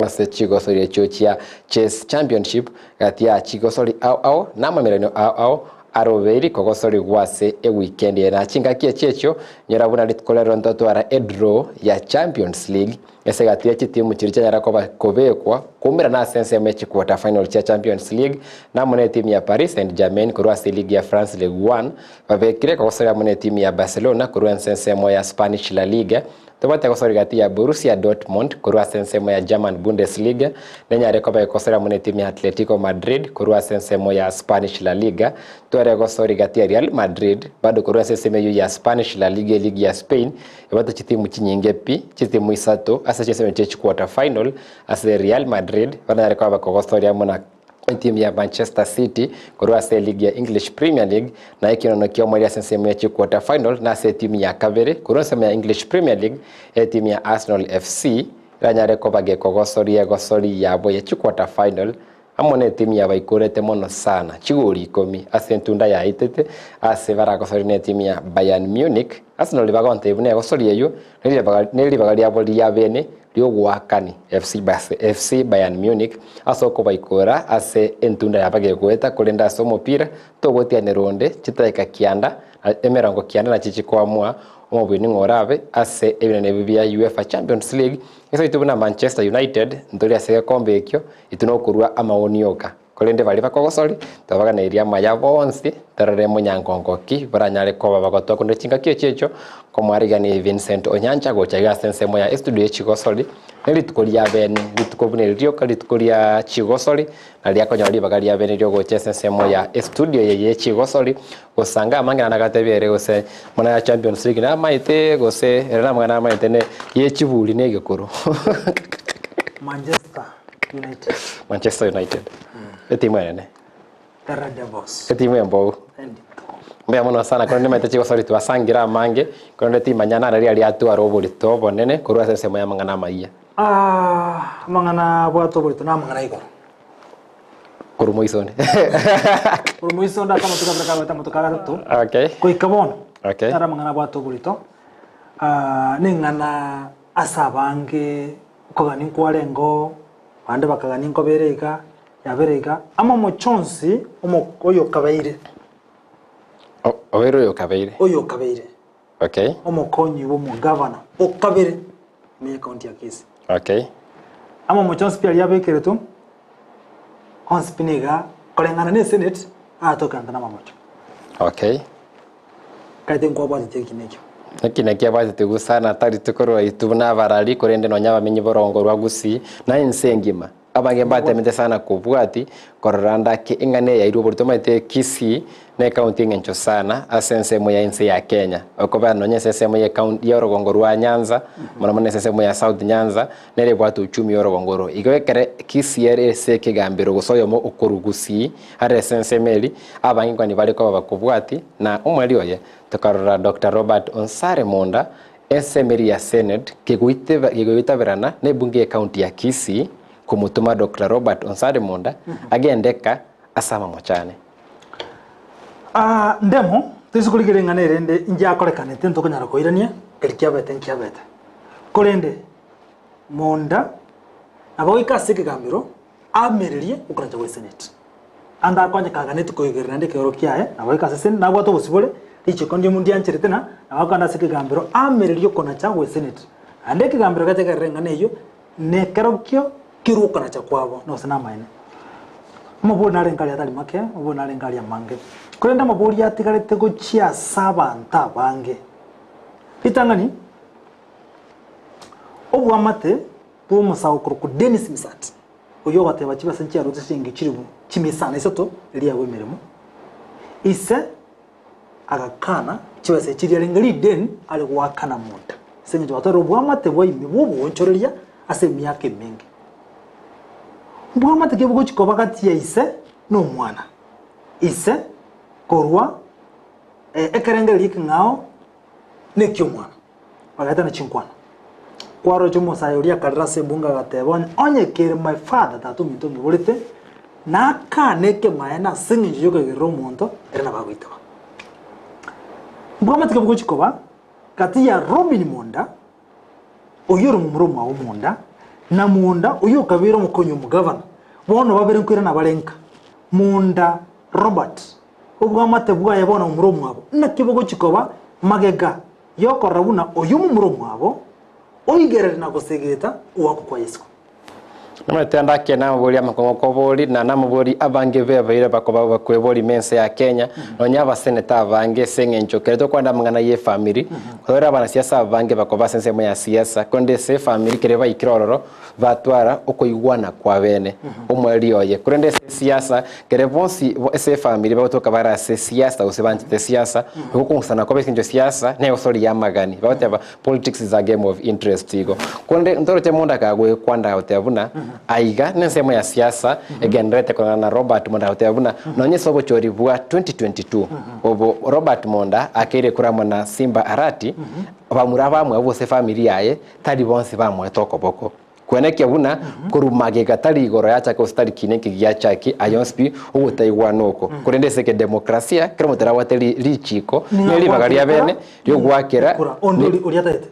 ase chigosori echio chia Chess Championship gati ya chigosori ao ao na amamererano ao ao arobeiri kogosorigwa ase ewikendi eye. Na chingaki echio echio nyora buna rituko rero ntotwara edraw ya Champions League Ase egati ye chitimu chiria chianyara koba kobekwa koumerana ase ensemo ye chiquarter final chia Champions League na amo netimu ya Paris Saint Germain korwa ase eligi ya France Ligue 1 babekire kogosoria amo netimu ya Barcelona korwa ense ensemo ya Spanish La Liga. Tobwate gosoria gati ya Borussia Dortmund korwa ase ensemo ya German Bundesliga nenyare koba egosoria amo netimu ya Atletico Madrid korwa ase ensemo ya Spanish La Liga. Tware gosoria gati ya Real Madrid bado korwa ase ensemo eyio ya Spanish La Liga eligi ya Spain Ebwate chitimu chinyinge pi, chitimu isato ase chinsemo chie chiquarter final ase Real Madrid baranyare koba bakogosoria amo na etimu ya Manchester City korwa ase eligi ya English Premier League na ekenono ki'omoerio ase ensemo ya chiquarter final na ase etimu ya kabere korwa ensemo ya English Premier League etimu ya Arsenal FC eranyare koba gekogosoria egosori yabo ye chiquarter final Amo netimu yabaikorete mono sana, chigori ikomi ase entunda yaitete ase baragosoria netimu ya Bayern Munich. Arsenal bagontebia buna egosoria eyio neribaga riabo ria bene riogoakani FC Bayern Munich ase okobaikora ase entunda yabo gegoeta korende ase omopira togotianera onde chidakika kianda emerongo kianda nachio chikoamua omobui ning'o orabe ase ebinene ebi bia UEFA Champions League. Ase intwe buna Manchester United ntori ase egekombe ekio Intwe nokorua amaoni oka, korende baria bakogosori twabaganeirie amaya bonsi, torore monyangongo ki baranyare koba bagotwa korende chingaki echio echio komwariganie Vincent Onyancha gocha iga ase ensemo ya estudio ye chigosori, ne rituko ria bene, rituko buna eri rioka rituko ria chigosori, na riakonyora ribaga ria bene riogocha ase ensemo ya estudio eye ye chigosori, gosanga amang'ana nagatebia ere gose muna ya Champions League namaete gose ere namang'ana amaete ne ye chiburi ne egekoro. Manchester United. Manchester United. Etimu enene. The Red Devils. Etimu embogu. Mbuya mono sana korende nimaete chigosori twasangire amange korende timanya nare riria riatwara oborito obonene korwa ase ensemo y'amang'ana amayia. Ah, amang'ana abwate oborito na amang'ana igoro. Korwa moisonde. Korwa moisonde ase amatuko abere kabete amatuko atato. Okay. Goika bono. Okay. Naro amang'ana abwate oborito. Ah, neng'ana ase abange Okogania nkwarengeo, bande bakagania nkobera iga, yabera iga, amo omochie onsi omo oyokabeire. Obeire oyokabeire. Oyokabeire. Okay. Omokonyi bw'omogavana okabere ime y'ekaunti ya Kisii. Okay. Amo omochie onsi pi aria abekeretwe, onsi pi niga koreng'ana na esenate agatokerana namamocho. Okay. Kaete nkwabwatete ekina ekio. Ekina kiabwatete gusana tari tokorwa intwe buna abarari, korende nonya abamenyi borongo rwa Gusii, na ense engima. Abange mbatemete sana kobwati korora ndake eng'ana eye yairwe oborito omanyete Kisii ne ekaunti eng'encho sana ase ensemo ya ense ya Kenya. Okobera nonya ase ensemo ya ekaunti ya orogongo rwa Nyanza, mono mono ase ensemo ya South Nyanza, nere ebwate uchumi orogongo oro. Igo ekere Kisii ere ase ekegambero gose oyomo okorwa Gusii are ase ensemo eria, abange nkoni bare koba bakobwati, na omweri oye tokarora Doctor Robert Onsare Monda ensemo eria ya Senate kegoitaberana na ebunge ye county ya Kisii komotoma Doctor Robert Onsare Monda agende eka ase amamocho ane. Ndemo. Toise korigereria ring'ana erinde inchiakorekanete ntokonyara koirania eri kiabete nkiabete. Korende monda nabo goika ase ekegambero amererie okorancha gwe senate. Ande akonye kaganeti koigerera naende ekeoro kiaye nabo goika ase senate nabwate obosibore richiko ndimo ndiancherete na nabo akogenda ase ekegambero amererie okonacha gwe senate. Naende ekegambero geche kerore ring'ana eyio nekerokio kerwe okonacha kwabo nonse namaene. Amabori narenge aria atari make, amabori narenge aria amange. Korende amabori atigarete gochia ase abanto abange. Ritang'ani, oboamate bw'omosae okorokwa Dennis Misati, oyio ogoteba chibesa nchiarwete chiringi chilifu chimia isano na isato erio agwe emeremo, ise agakana chibesa echi riarenge rideni are goakana monto, ase eng'encho batwarire oboamate bwa ime bw'oboonchoreria ase emiaka emenge. Oboamate ki bogochia koba gati ya ise na omwana? Ise korwa ekerengererio ekeng'ao na eki'omwana, bagaetana chinkwana. Kwaroche omosae oria akarera ase ebunge agateba onye onye kere my father tata ominto onyiborete, nakane ekemaene ase eng'encho yokoigerera omonto ere nabo agoitaba. Mbwamate ki bogochia koba gati ya Robin Monda oyio ore momura omwabo Monda, na Monda oyio okabeire omokonyi omogavana, bono babere nkoirana bare nka. Monda Robert, obwamate bwaye bono momura omwabo, naki bogochia koba magega y'okorora buna oyio momura omwabo oigerere na gosegeta ogoakwa kwa Yeso. Nomanyete ande ake namobori amakong'u kobori na namobori abange bebaire bakoba bakwebori ime ense ya Kenya nonya abaseneta abange ase eng'encho kere tokwanda amang'ana ye efamiri kore abanasiasa abange bakoba ase ensemo ya siasa korende ase efamiri kere baikire ororo batwara okoigwana kwa bene omweri oye korende ase esiasa kere bonsi ase efamiri bagotoka bare ase siasa gose banchete siasa igo okong'usana kobe ase eng'encho siasa negosori ya amagani bagoteba Politics is a game of interest igo. Korende ntoroche omonto akagoekwanda agoteba buna aiga nensemo ya siasa egendererete koreng'ana na Robert Monda agoteba buna nonye ase obochori bwa 2022 obo Robert Monda akeire kura amo na Simba Arati bamura abamwabo gose efamiri yaye tari bonsi bamoete okoboko. Kwenekia buna korwa magega tari igoro yachake gose tari kina eke giachaki aye onsi pi ogotaigwana oko. Korende ase ekedemokrasia kera omonto arabwate richiiko ne ribaga ria bene riogoakera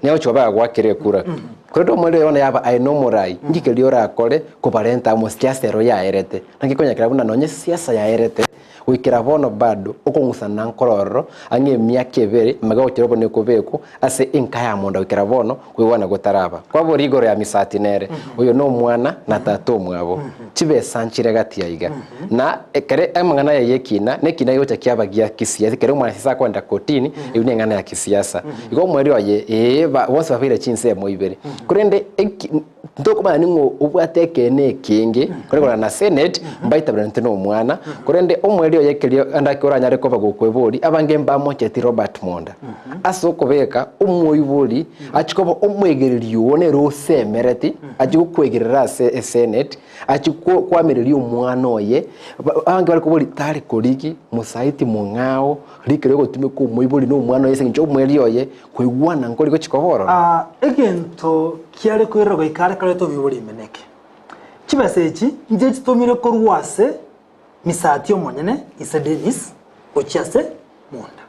negochia koba agoakera ekura. Korende omorero oyo bono yaba aye nomorai nki keria orakore kobarenta amo siasa ero yaerete. Naki konyakera buna nonye siasa yaerete Goikera bono bado okong'usana nkorororo ang'e emiaka ebere magega gochia obone kobekwa ase enka ya monda goikera bono koigwana gotaraba. Kwabora igoro ya Misati nere, oyo nomwana na tata omwabo. Chibesa nchire gati aiga. Na ekere amang'ana aya yekina, nekina gegocha kiaba gia kisiasa, ekere omwanasiasa akoenda kotini, eyio neng'ana ya kisiasa. Igo omweri oye, ee, bonsi babeire chinsemo ibere. Korende eki. Ntokomanya ning'o obwate ekeene ekenge, korende korana na senate, mbaitaberanete nomwana, korende omweri oye ekerio ande ake oranyare koba gokwebori, abange mbamocheti Robert Monda. Ase okobeka omoibori achie koba omwegereri oo nere osemereti, achie gokwegerera ase esenate, achie koamereria omwana oye, abange bare kobori tari korigi, mosaiti mong'ao, rikere ogotumeka omoibori na omwana oye ase eng'encho omweri oye, Koigwana nkori gochia koba ororo. Aa, egento kiare koirera goika are koreta omoibori ime neke. Chibesa echi nchire chitomire korwa ase Misati omonyene ise Dennis gochia ase Monda.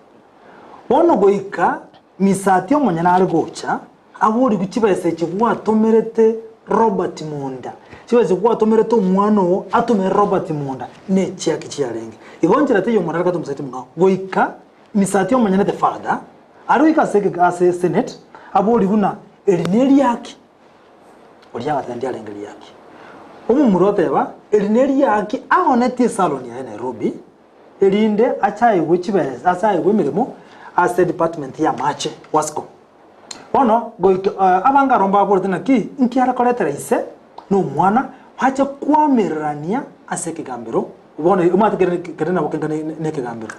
Bono goika Misati omonyene are gocha aborigwe chibesa echi gwatomerete Robert Monda, chibesa echi gwatomerete omwana oo atomere Robert Monda nechiaki chiarenge. Igo nchera teiyo Monda are koreta Omosaiti omong'ao goika Misati omonyene the father are goika ase ege ase senate abori buna eri neriaki oria agateba ndiarenge riaki omomura oteba eri neriaki aonetie esalon yaye Nairobi erinde ache aegwe chibesa ase aegwe emeremo ase department ya amache Wasco. Bono goika abange aro mbaborete naki nki are koretera ise na omwana bache koamererania ase ekegambero bono omanyete kere kere nabo kenga na ekegambero.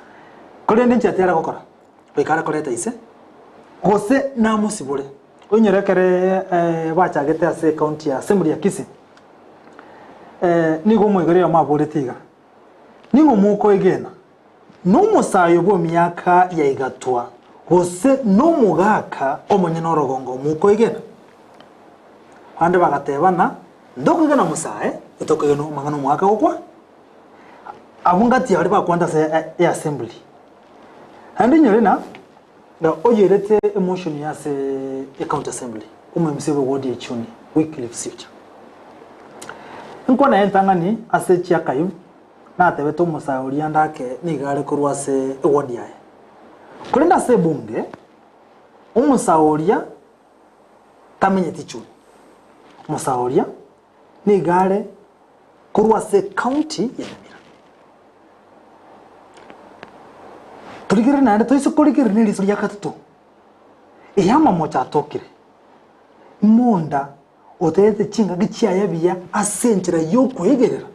Korende inche tiyare gokora, goika are koreta ise, gose namosibore. Oinyore ekere bachagete ase ecounty ya assembly ya Kisii, nigo omoigori oyomo aborete iga, Ning'o mokoegena, nomosayo bw'emiaka ya igatwa, gose nomogaka omonyene orogongo mokoegena? Abande bagatebana, Ntokoegena omosae, etokoegena amang'ana omogaka gokwa. Abwo ngati ya baria bakwanta ase eassembly. Naende inyore na nga oyerete emotion ya ase ecounty assembly omo MCA bwe ward ya Ichuni Wycliffe Siocha. Nkwana entang'ani ase chiarchive natebete omosae oria ndake nigo are korwa ase eward yaye. Korende ase ebunge omosae oria tamenyeti Ichuni. Omosae oria nigo are korwa ase ecounty ya Nyamira. Torigererie naende toise korigereria neriso ria gatato, ey'amamocho atokire, monda oterete chingaki chiaye buya ase enchera y'okoegerera.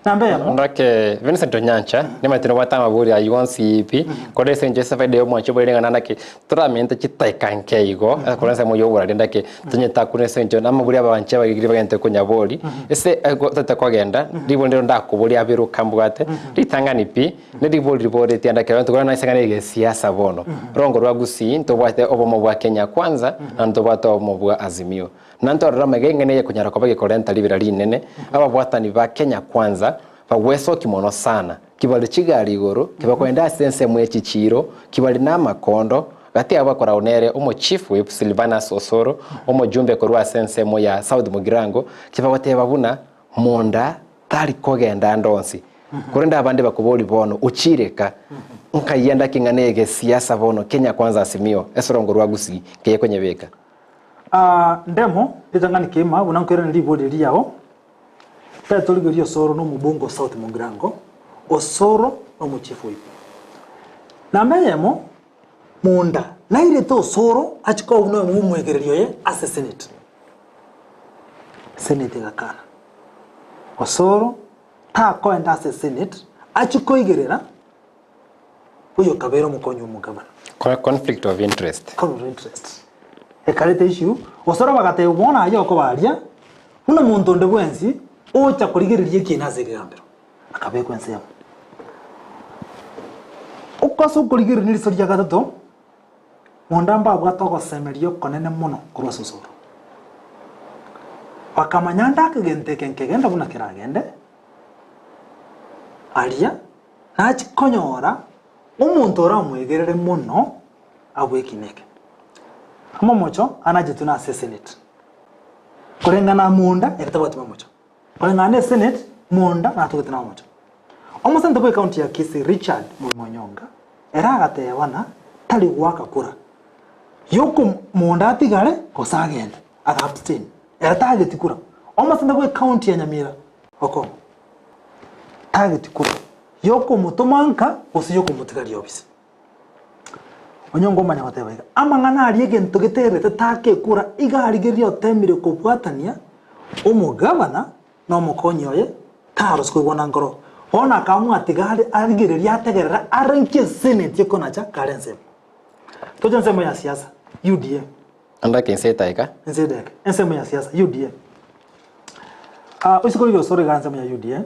Namba eyemo. Ndake Vincent Onyancha, nimanyete nobwate amabori ayio onsi pi, korende ase eng'encho ase efaida ya omwanchi oboire ng'a naki toramente chidakika nke igo, korwa ensemo ya oborari ndake tonyete ase eng'encho namabori abanche abaigiri bagente konyabori, ase totete kogenda, ribori ndiro ndakoborie abere okambwate, ritang'ani pi, ne ribori riboretie ndake abanto korwa nase ng'a negesiasa bono, rongo rwa Gusii ntobwate obomo bwa Kenya Kwanza, na ntobwate obomo bwa Azimio. Na ntorore amaiga eng'ana eye konyara koba gekorenta ribera rinene, ababwatani ba Kenya Kwanza bagwesoki mono sana, kibare chigari igoro, kibakoenda ase ensemo ye chichiiro, kibare namakondo, gati yabo bakoragwa nere omo Chief Whip Silvanus Osoro, omojumbe korwa ase ensemo ya South Mugirango, kibagoteba buna monda tari kogenda ande onsi. Korende abande bakoboria bono, Ochire ka? Nkayia ndaki ng'ana eye gesiasa bono Kenya Kwanza Azimio, esorongo rwa Gusii, nkeye konyebeka. Aa, ndemo ritang'ani kegima buna nkoirana ribori riao, tari torigereria Osoro na omobunge o South Mugirango, Osoro na omochief oito. Namba eyemo, Munda nairete Osoro achie koba buna oyomo bw'omwegereri oye ase Senate. Senate egakana. Osoro takoenda ase Senate achie koigerera Oyo okabeire omokonyi omogabana. Conflict of interest. Conflict of interest. Ekareta issue, Osoro bagateba bono aye okoba aria, buna monto onde bwensi ocha korigereria ekiina ase ekegambero, akabekwa ensemo. Ase okorigereria neriso ria gatato, monda mbabwate ogosemeria okonene mono korwa ase Osoro. Bakamanya ande akegento eke nkegenda buna keragende, aria Nachie konyora omonto oramwegerere mono abwo ekina eke. Amamocho anachetwe nase esenate. Koreng'ana monda ere tabwati mamocho. Koreng'ana na esenate monda natogete namamocho. Omoseneta bwe county ya Kisii Richard Mulimo Onyonka ere agateba ng'a tari goaka kura yoko monda atigare gose agende, aga abstain. Ere tageti kura. Omoseneta bwe county ya Nyamira Okong'u. Tageti korwa yokomotoma nka gose yokomotigaria obise. Onye ngomanya goteba iga, amang'ana aria egento geterete takekura iga arigereria otemire kobwatania omogabana na omokonyi oye tarose koigwana nkoro. Bono akamwatiga are arigereria ategerere arenki eseneti ekonacha kare ensemo. Toche ensemo ya siasa, UDA. Andake inse etaika. Inse edaika. Ensemo ya siasa, UDA. Ah, oise korigereria osoro iga ensemo ya UDA,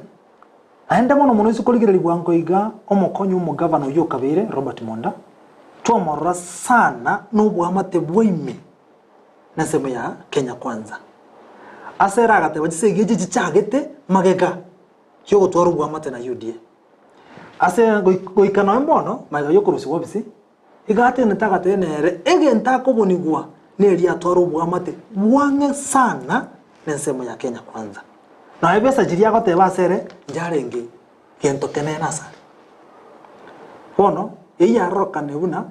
naende mono mono oise korigereria bwango iga omokonyi omogavana oyio okabeire Robert Monda, twamorora sana na oboamate bwa ime na ensemo ya Kenya Kwanza. Ase ere agateba chisegi echi chichagete magega chiogotwara oboamate na UDA. Ase goika nonya bono magega yokorusigwa obisi, Iga atenete agateba nere, egento akobonigwa neria atware oboamate bwang'e sana nensemo ya Kenya Kwanza. Nonya ebesa chiria agoteba ase ere njarenge gento kenene asare. Bono eyio yarorokane buna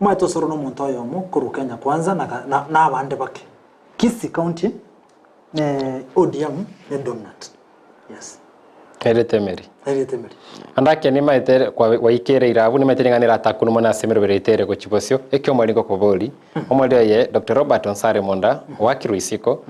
omanyete osoro nomonto oyomo korwa Kenya Kwanza na na abande bake. Kisii County ne ODM ne dominant. Yes. Erete emeri. Erete emeri. Ande ake nimaete gwaikeire irabu nimaete ring'ana eratakunwe mono ase emeroberi yaito ere gochia bosio, eki omweri ngokobori, omweri oye Doctor Robert Onsare Monda oakirwe isiko,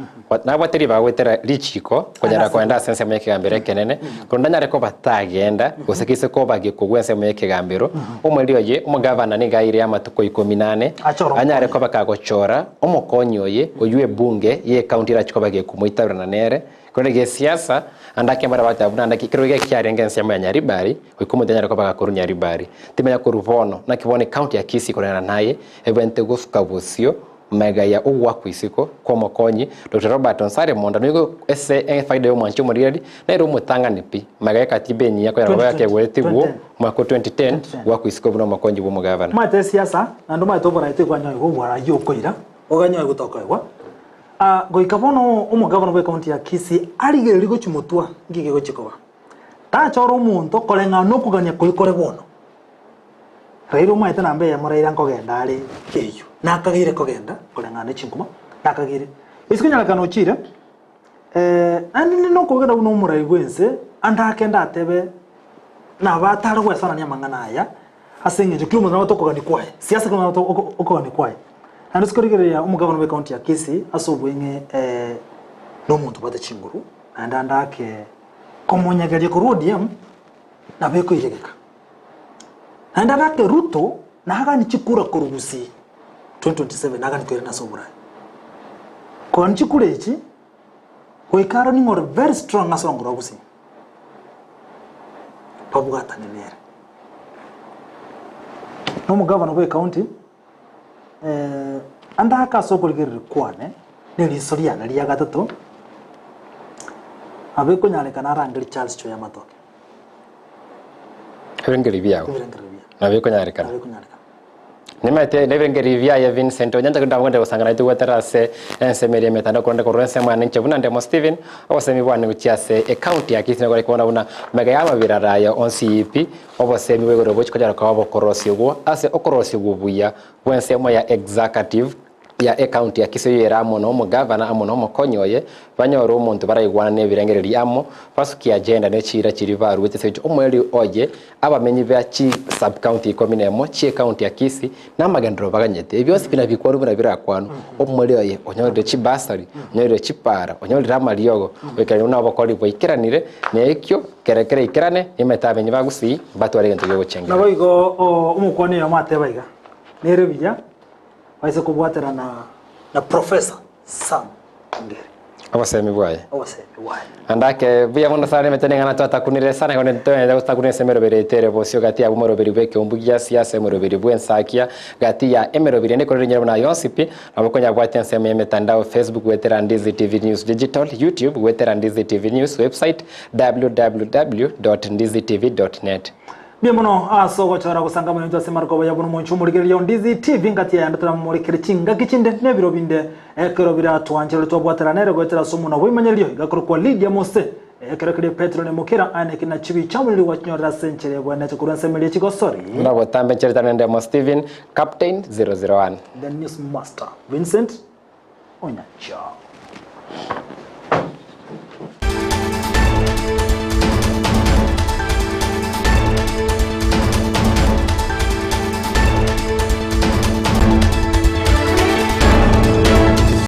nabwate ribaga goetera richiko konyara koenda ase ensemo y'ekegambero ekenene, korende anyare koba tagenda gose keise koba gekogwa ensemo y'ekegambero, omweri oye omogavana nigo aire amatuko ikomi na ane, anyare koba kagochora omokonyi oye oywo ebunge y'ecounty erachie koba gekomoitaberana nere, Korende gesiasa, ande ake mbare bagoteba buna ande ekero iga kiarenge ensemo ya Nyaribari, goika omonto anyare koba gakorwa Nyaribari. Timanya korwa bono, naki bono ecounty ya Kisii koreng'ana naye, ebwenerete gosuka bosio, Magega ya ogoakwa isiko kw'omokonyi Doctor Robert Onsare Monda nigo ase efaida y'omwanchi omorigereria nere omotang'ani pi magega y'ekatiba enyia konyara koba yakegoretigwo omwaka o 2010 goakwa isiko buna omokonyi bw'omogavana. Omanyete esiasa naende omanyete oborai toikwanywa oborai okoira oganyoe gotokoegwa Ah, goika bono omogavana bw'ecounty ya Kisii arigererie gochia motwa nki kegochia koba. Tachora omonto koreng'ana nokogania koria kore bono. Raila omanyete namba eyemo Raila nkogenda are eywo, nakageire kogenda koreng'ana ne chinkuma, nakageire. Ase konyarekana ochire, naende ninde nokogenda buna omorai bwense, ande akende atebe nabo atare goesanania amang'ana aya, ase eng'encho kera omonto nabwate okogania kwaye, siasa kera omonto nabwate okogania kwaye. Naende ase korigereria omogabana bwe county ya Kisii ase obweng'e na omonto obwate chinguru, naende ande ake komonyegeria korwa ODM, nabo ekoiregeka. Naende ande ake Ruto nagani chikura korwa Gusii 2027 nagani koirana ase oborai. Kogani chikura echi, goika aro ning'o ore very strong ase orongoro rwa Gusii. Babwatane nere. Na omogavana bwe county, ande ake ase okorigereria kwane, na eriso riane ria gatato, nabo ekonyarekana arangerie Charles Choya Matoke. Ebirengererio biao Ebirengererio biane. nabo ekonyarekana. Nabo ekonyarekana. Nimanyete nebirengererio biaye Vincent Onyancha korende abwo gosangana naintwe goetera ase ensemo eria emetandao korende korwa ensemo yane inche buna Ndemo Stephen obosemi bwane gochia ase ecounty ya Kisii nigo korende buna mega y'amabirara aya onsi pi obosemi bwa igoro bochia konyara koba bokorosiigwa ase okorosiigwa buya bw'ensemo ya executive ya ecounty ya Kisii eyio ere amo na omogavana amo na omokonyi oye banyore omonto baraigwane nebirengererio amo basukie agenda ne chiira chiria baruete ase engencho omoerio oye abamenyi ba chi sub county ikomi na emo chie county ya Kisii na amagenderero baganyete. Ebi bionsi buna bikwanwa buna birakwanwe omoerio oye onyorire chibursary, onyorire chipara, onyorire amariogo goikerania buna obokori bwaikeranire na ekio kere kereikerane nimanyete abamenyi ba Gusii mbatware egento giogochengera. Naboigo omokuani oyomo ateba iga, Nere buya baise kobwaterana na Professor Sam Ongeri. Obosemi bwaye. Obosemi bwaye. Ande ake buya mono sana emete neng'ana twatakunire sana igo ntoenyete gotakuna ase emeroberi yaito ere bosio gati yabo omoroberi bw'ekeumbu gia siasa emoroberi bw'ensakia gati ya emeroberi ende ekorire rinyoro buna yonsi pi nabo konyabwatia ensemo y'emetandao Facebook goetera Ndizi TV News Digital YouTube goetera Ndizi TV News website www.ndizitv.net. Mbuya mono ase ogochora gosanga mono intwe ase marogoba ya bono omonche omorigereria o Ndizi TV ngati yaye ande toramorekere chingaki chinde na ebiro binde ekero biratwancherwe twabwaterana nere goetera ase omonwa bw'emanyererio igakorokwa Lydia Mose ekero keria Petero nemokera aye naki na chibi chiamoniri gwachinyorera ase enchera ebwenerete korwa ensemo eria chigosori. Buna botambe enchera etano nendemo Stephen, Captain 001. The News Master Vincent Onyancha.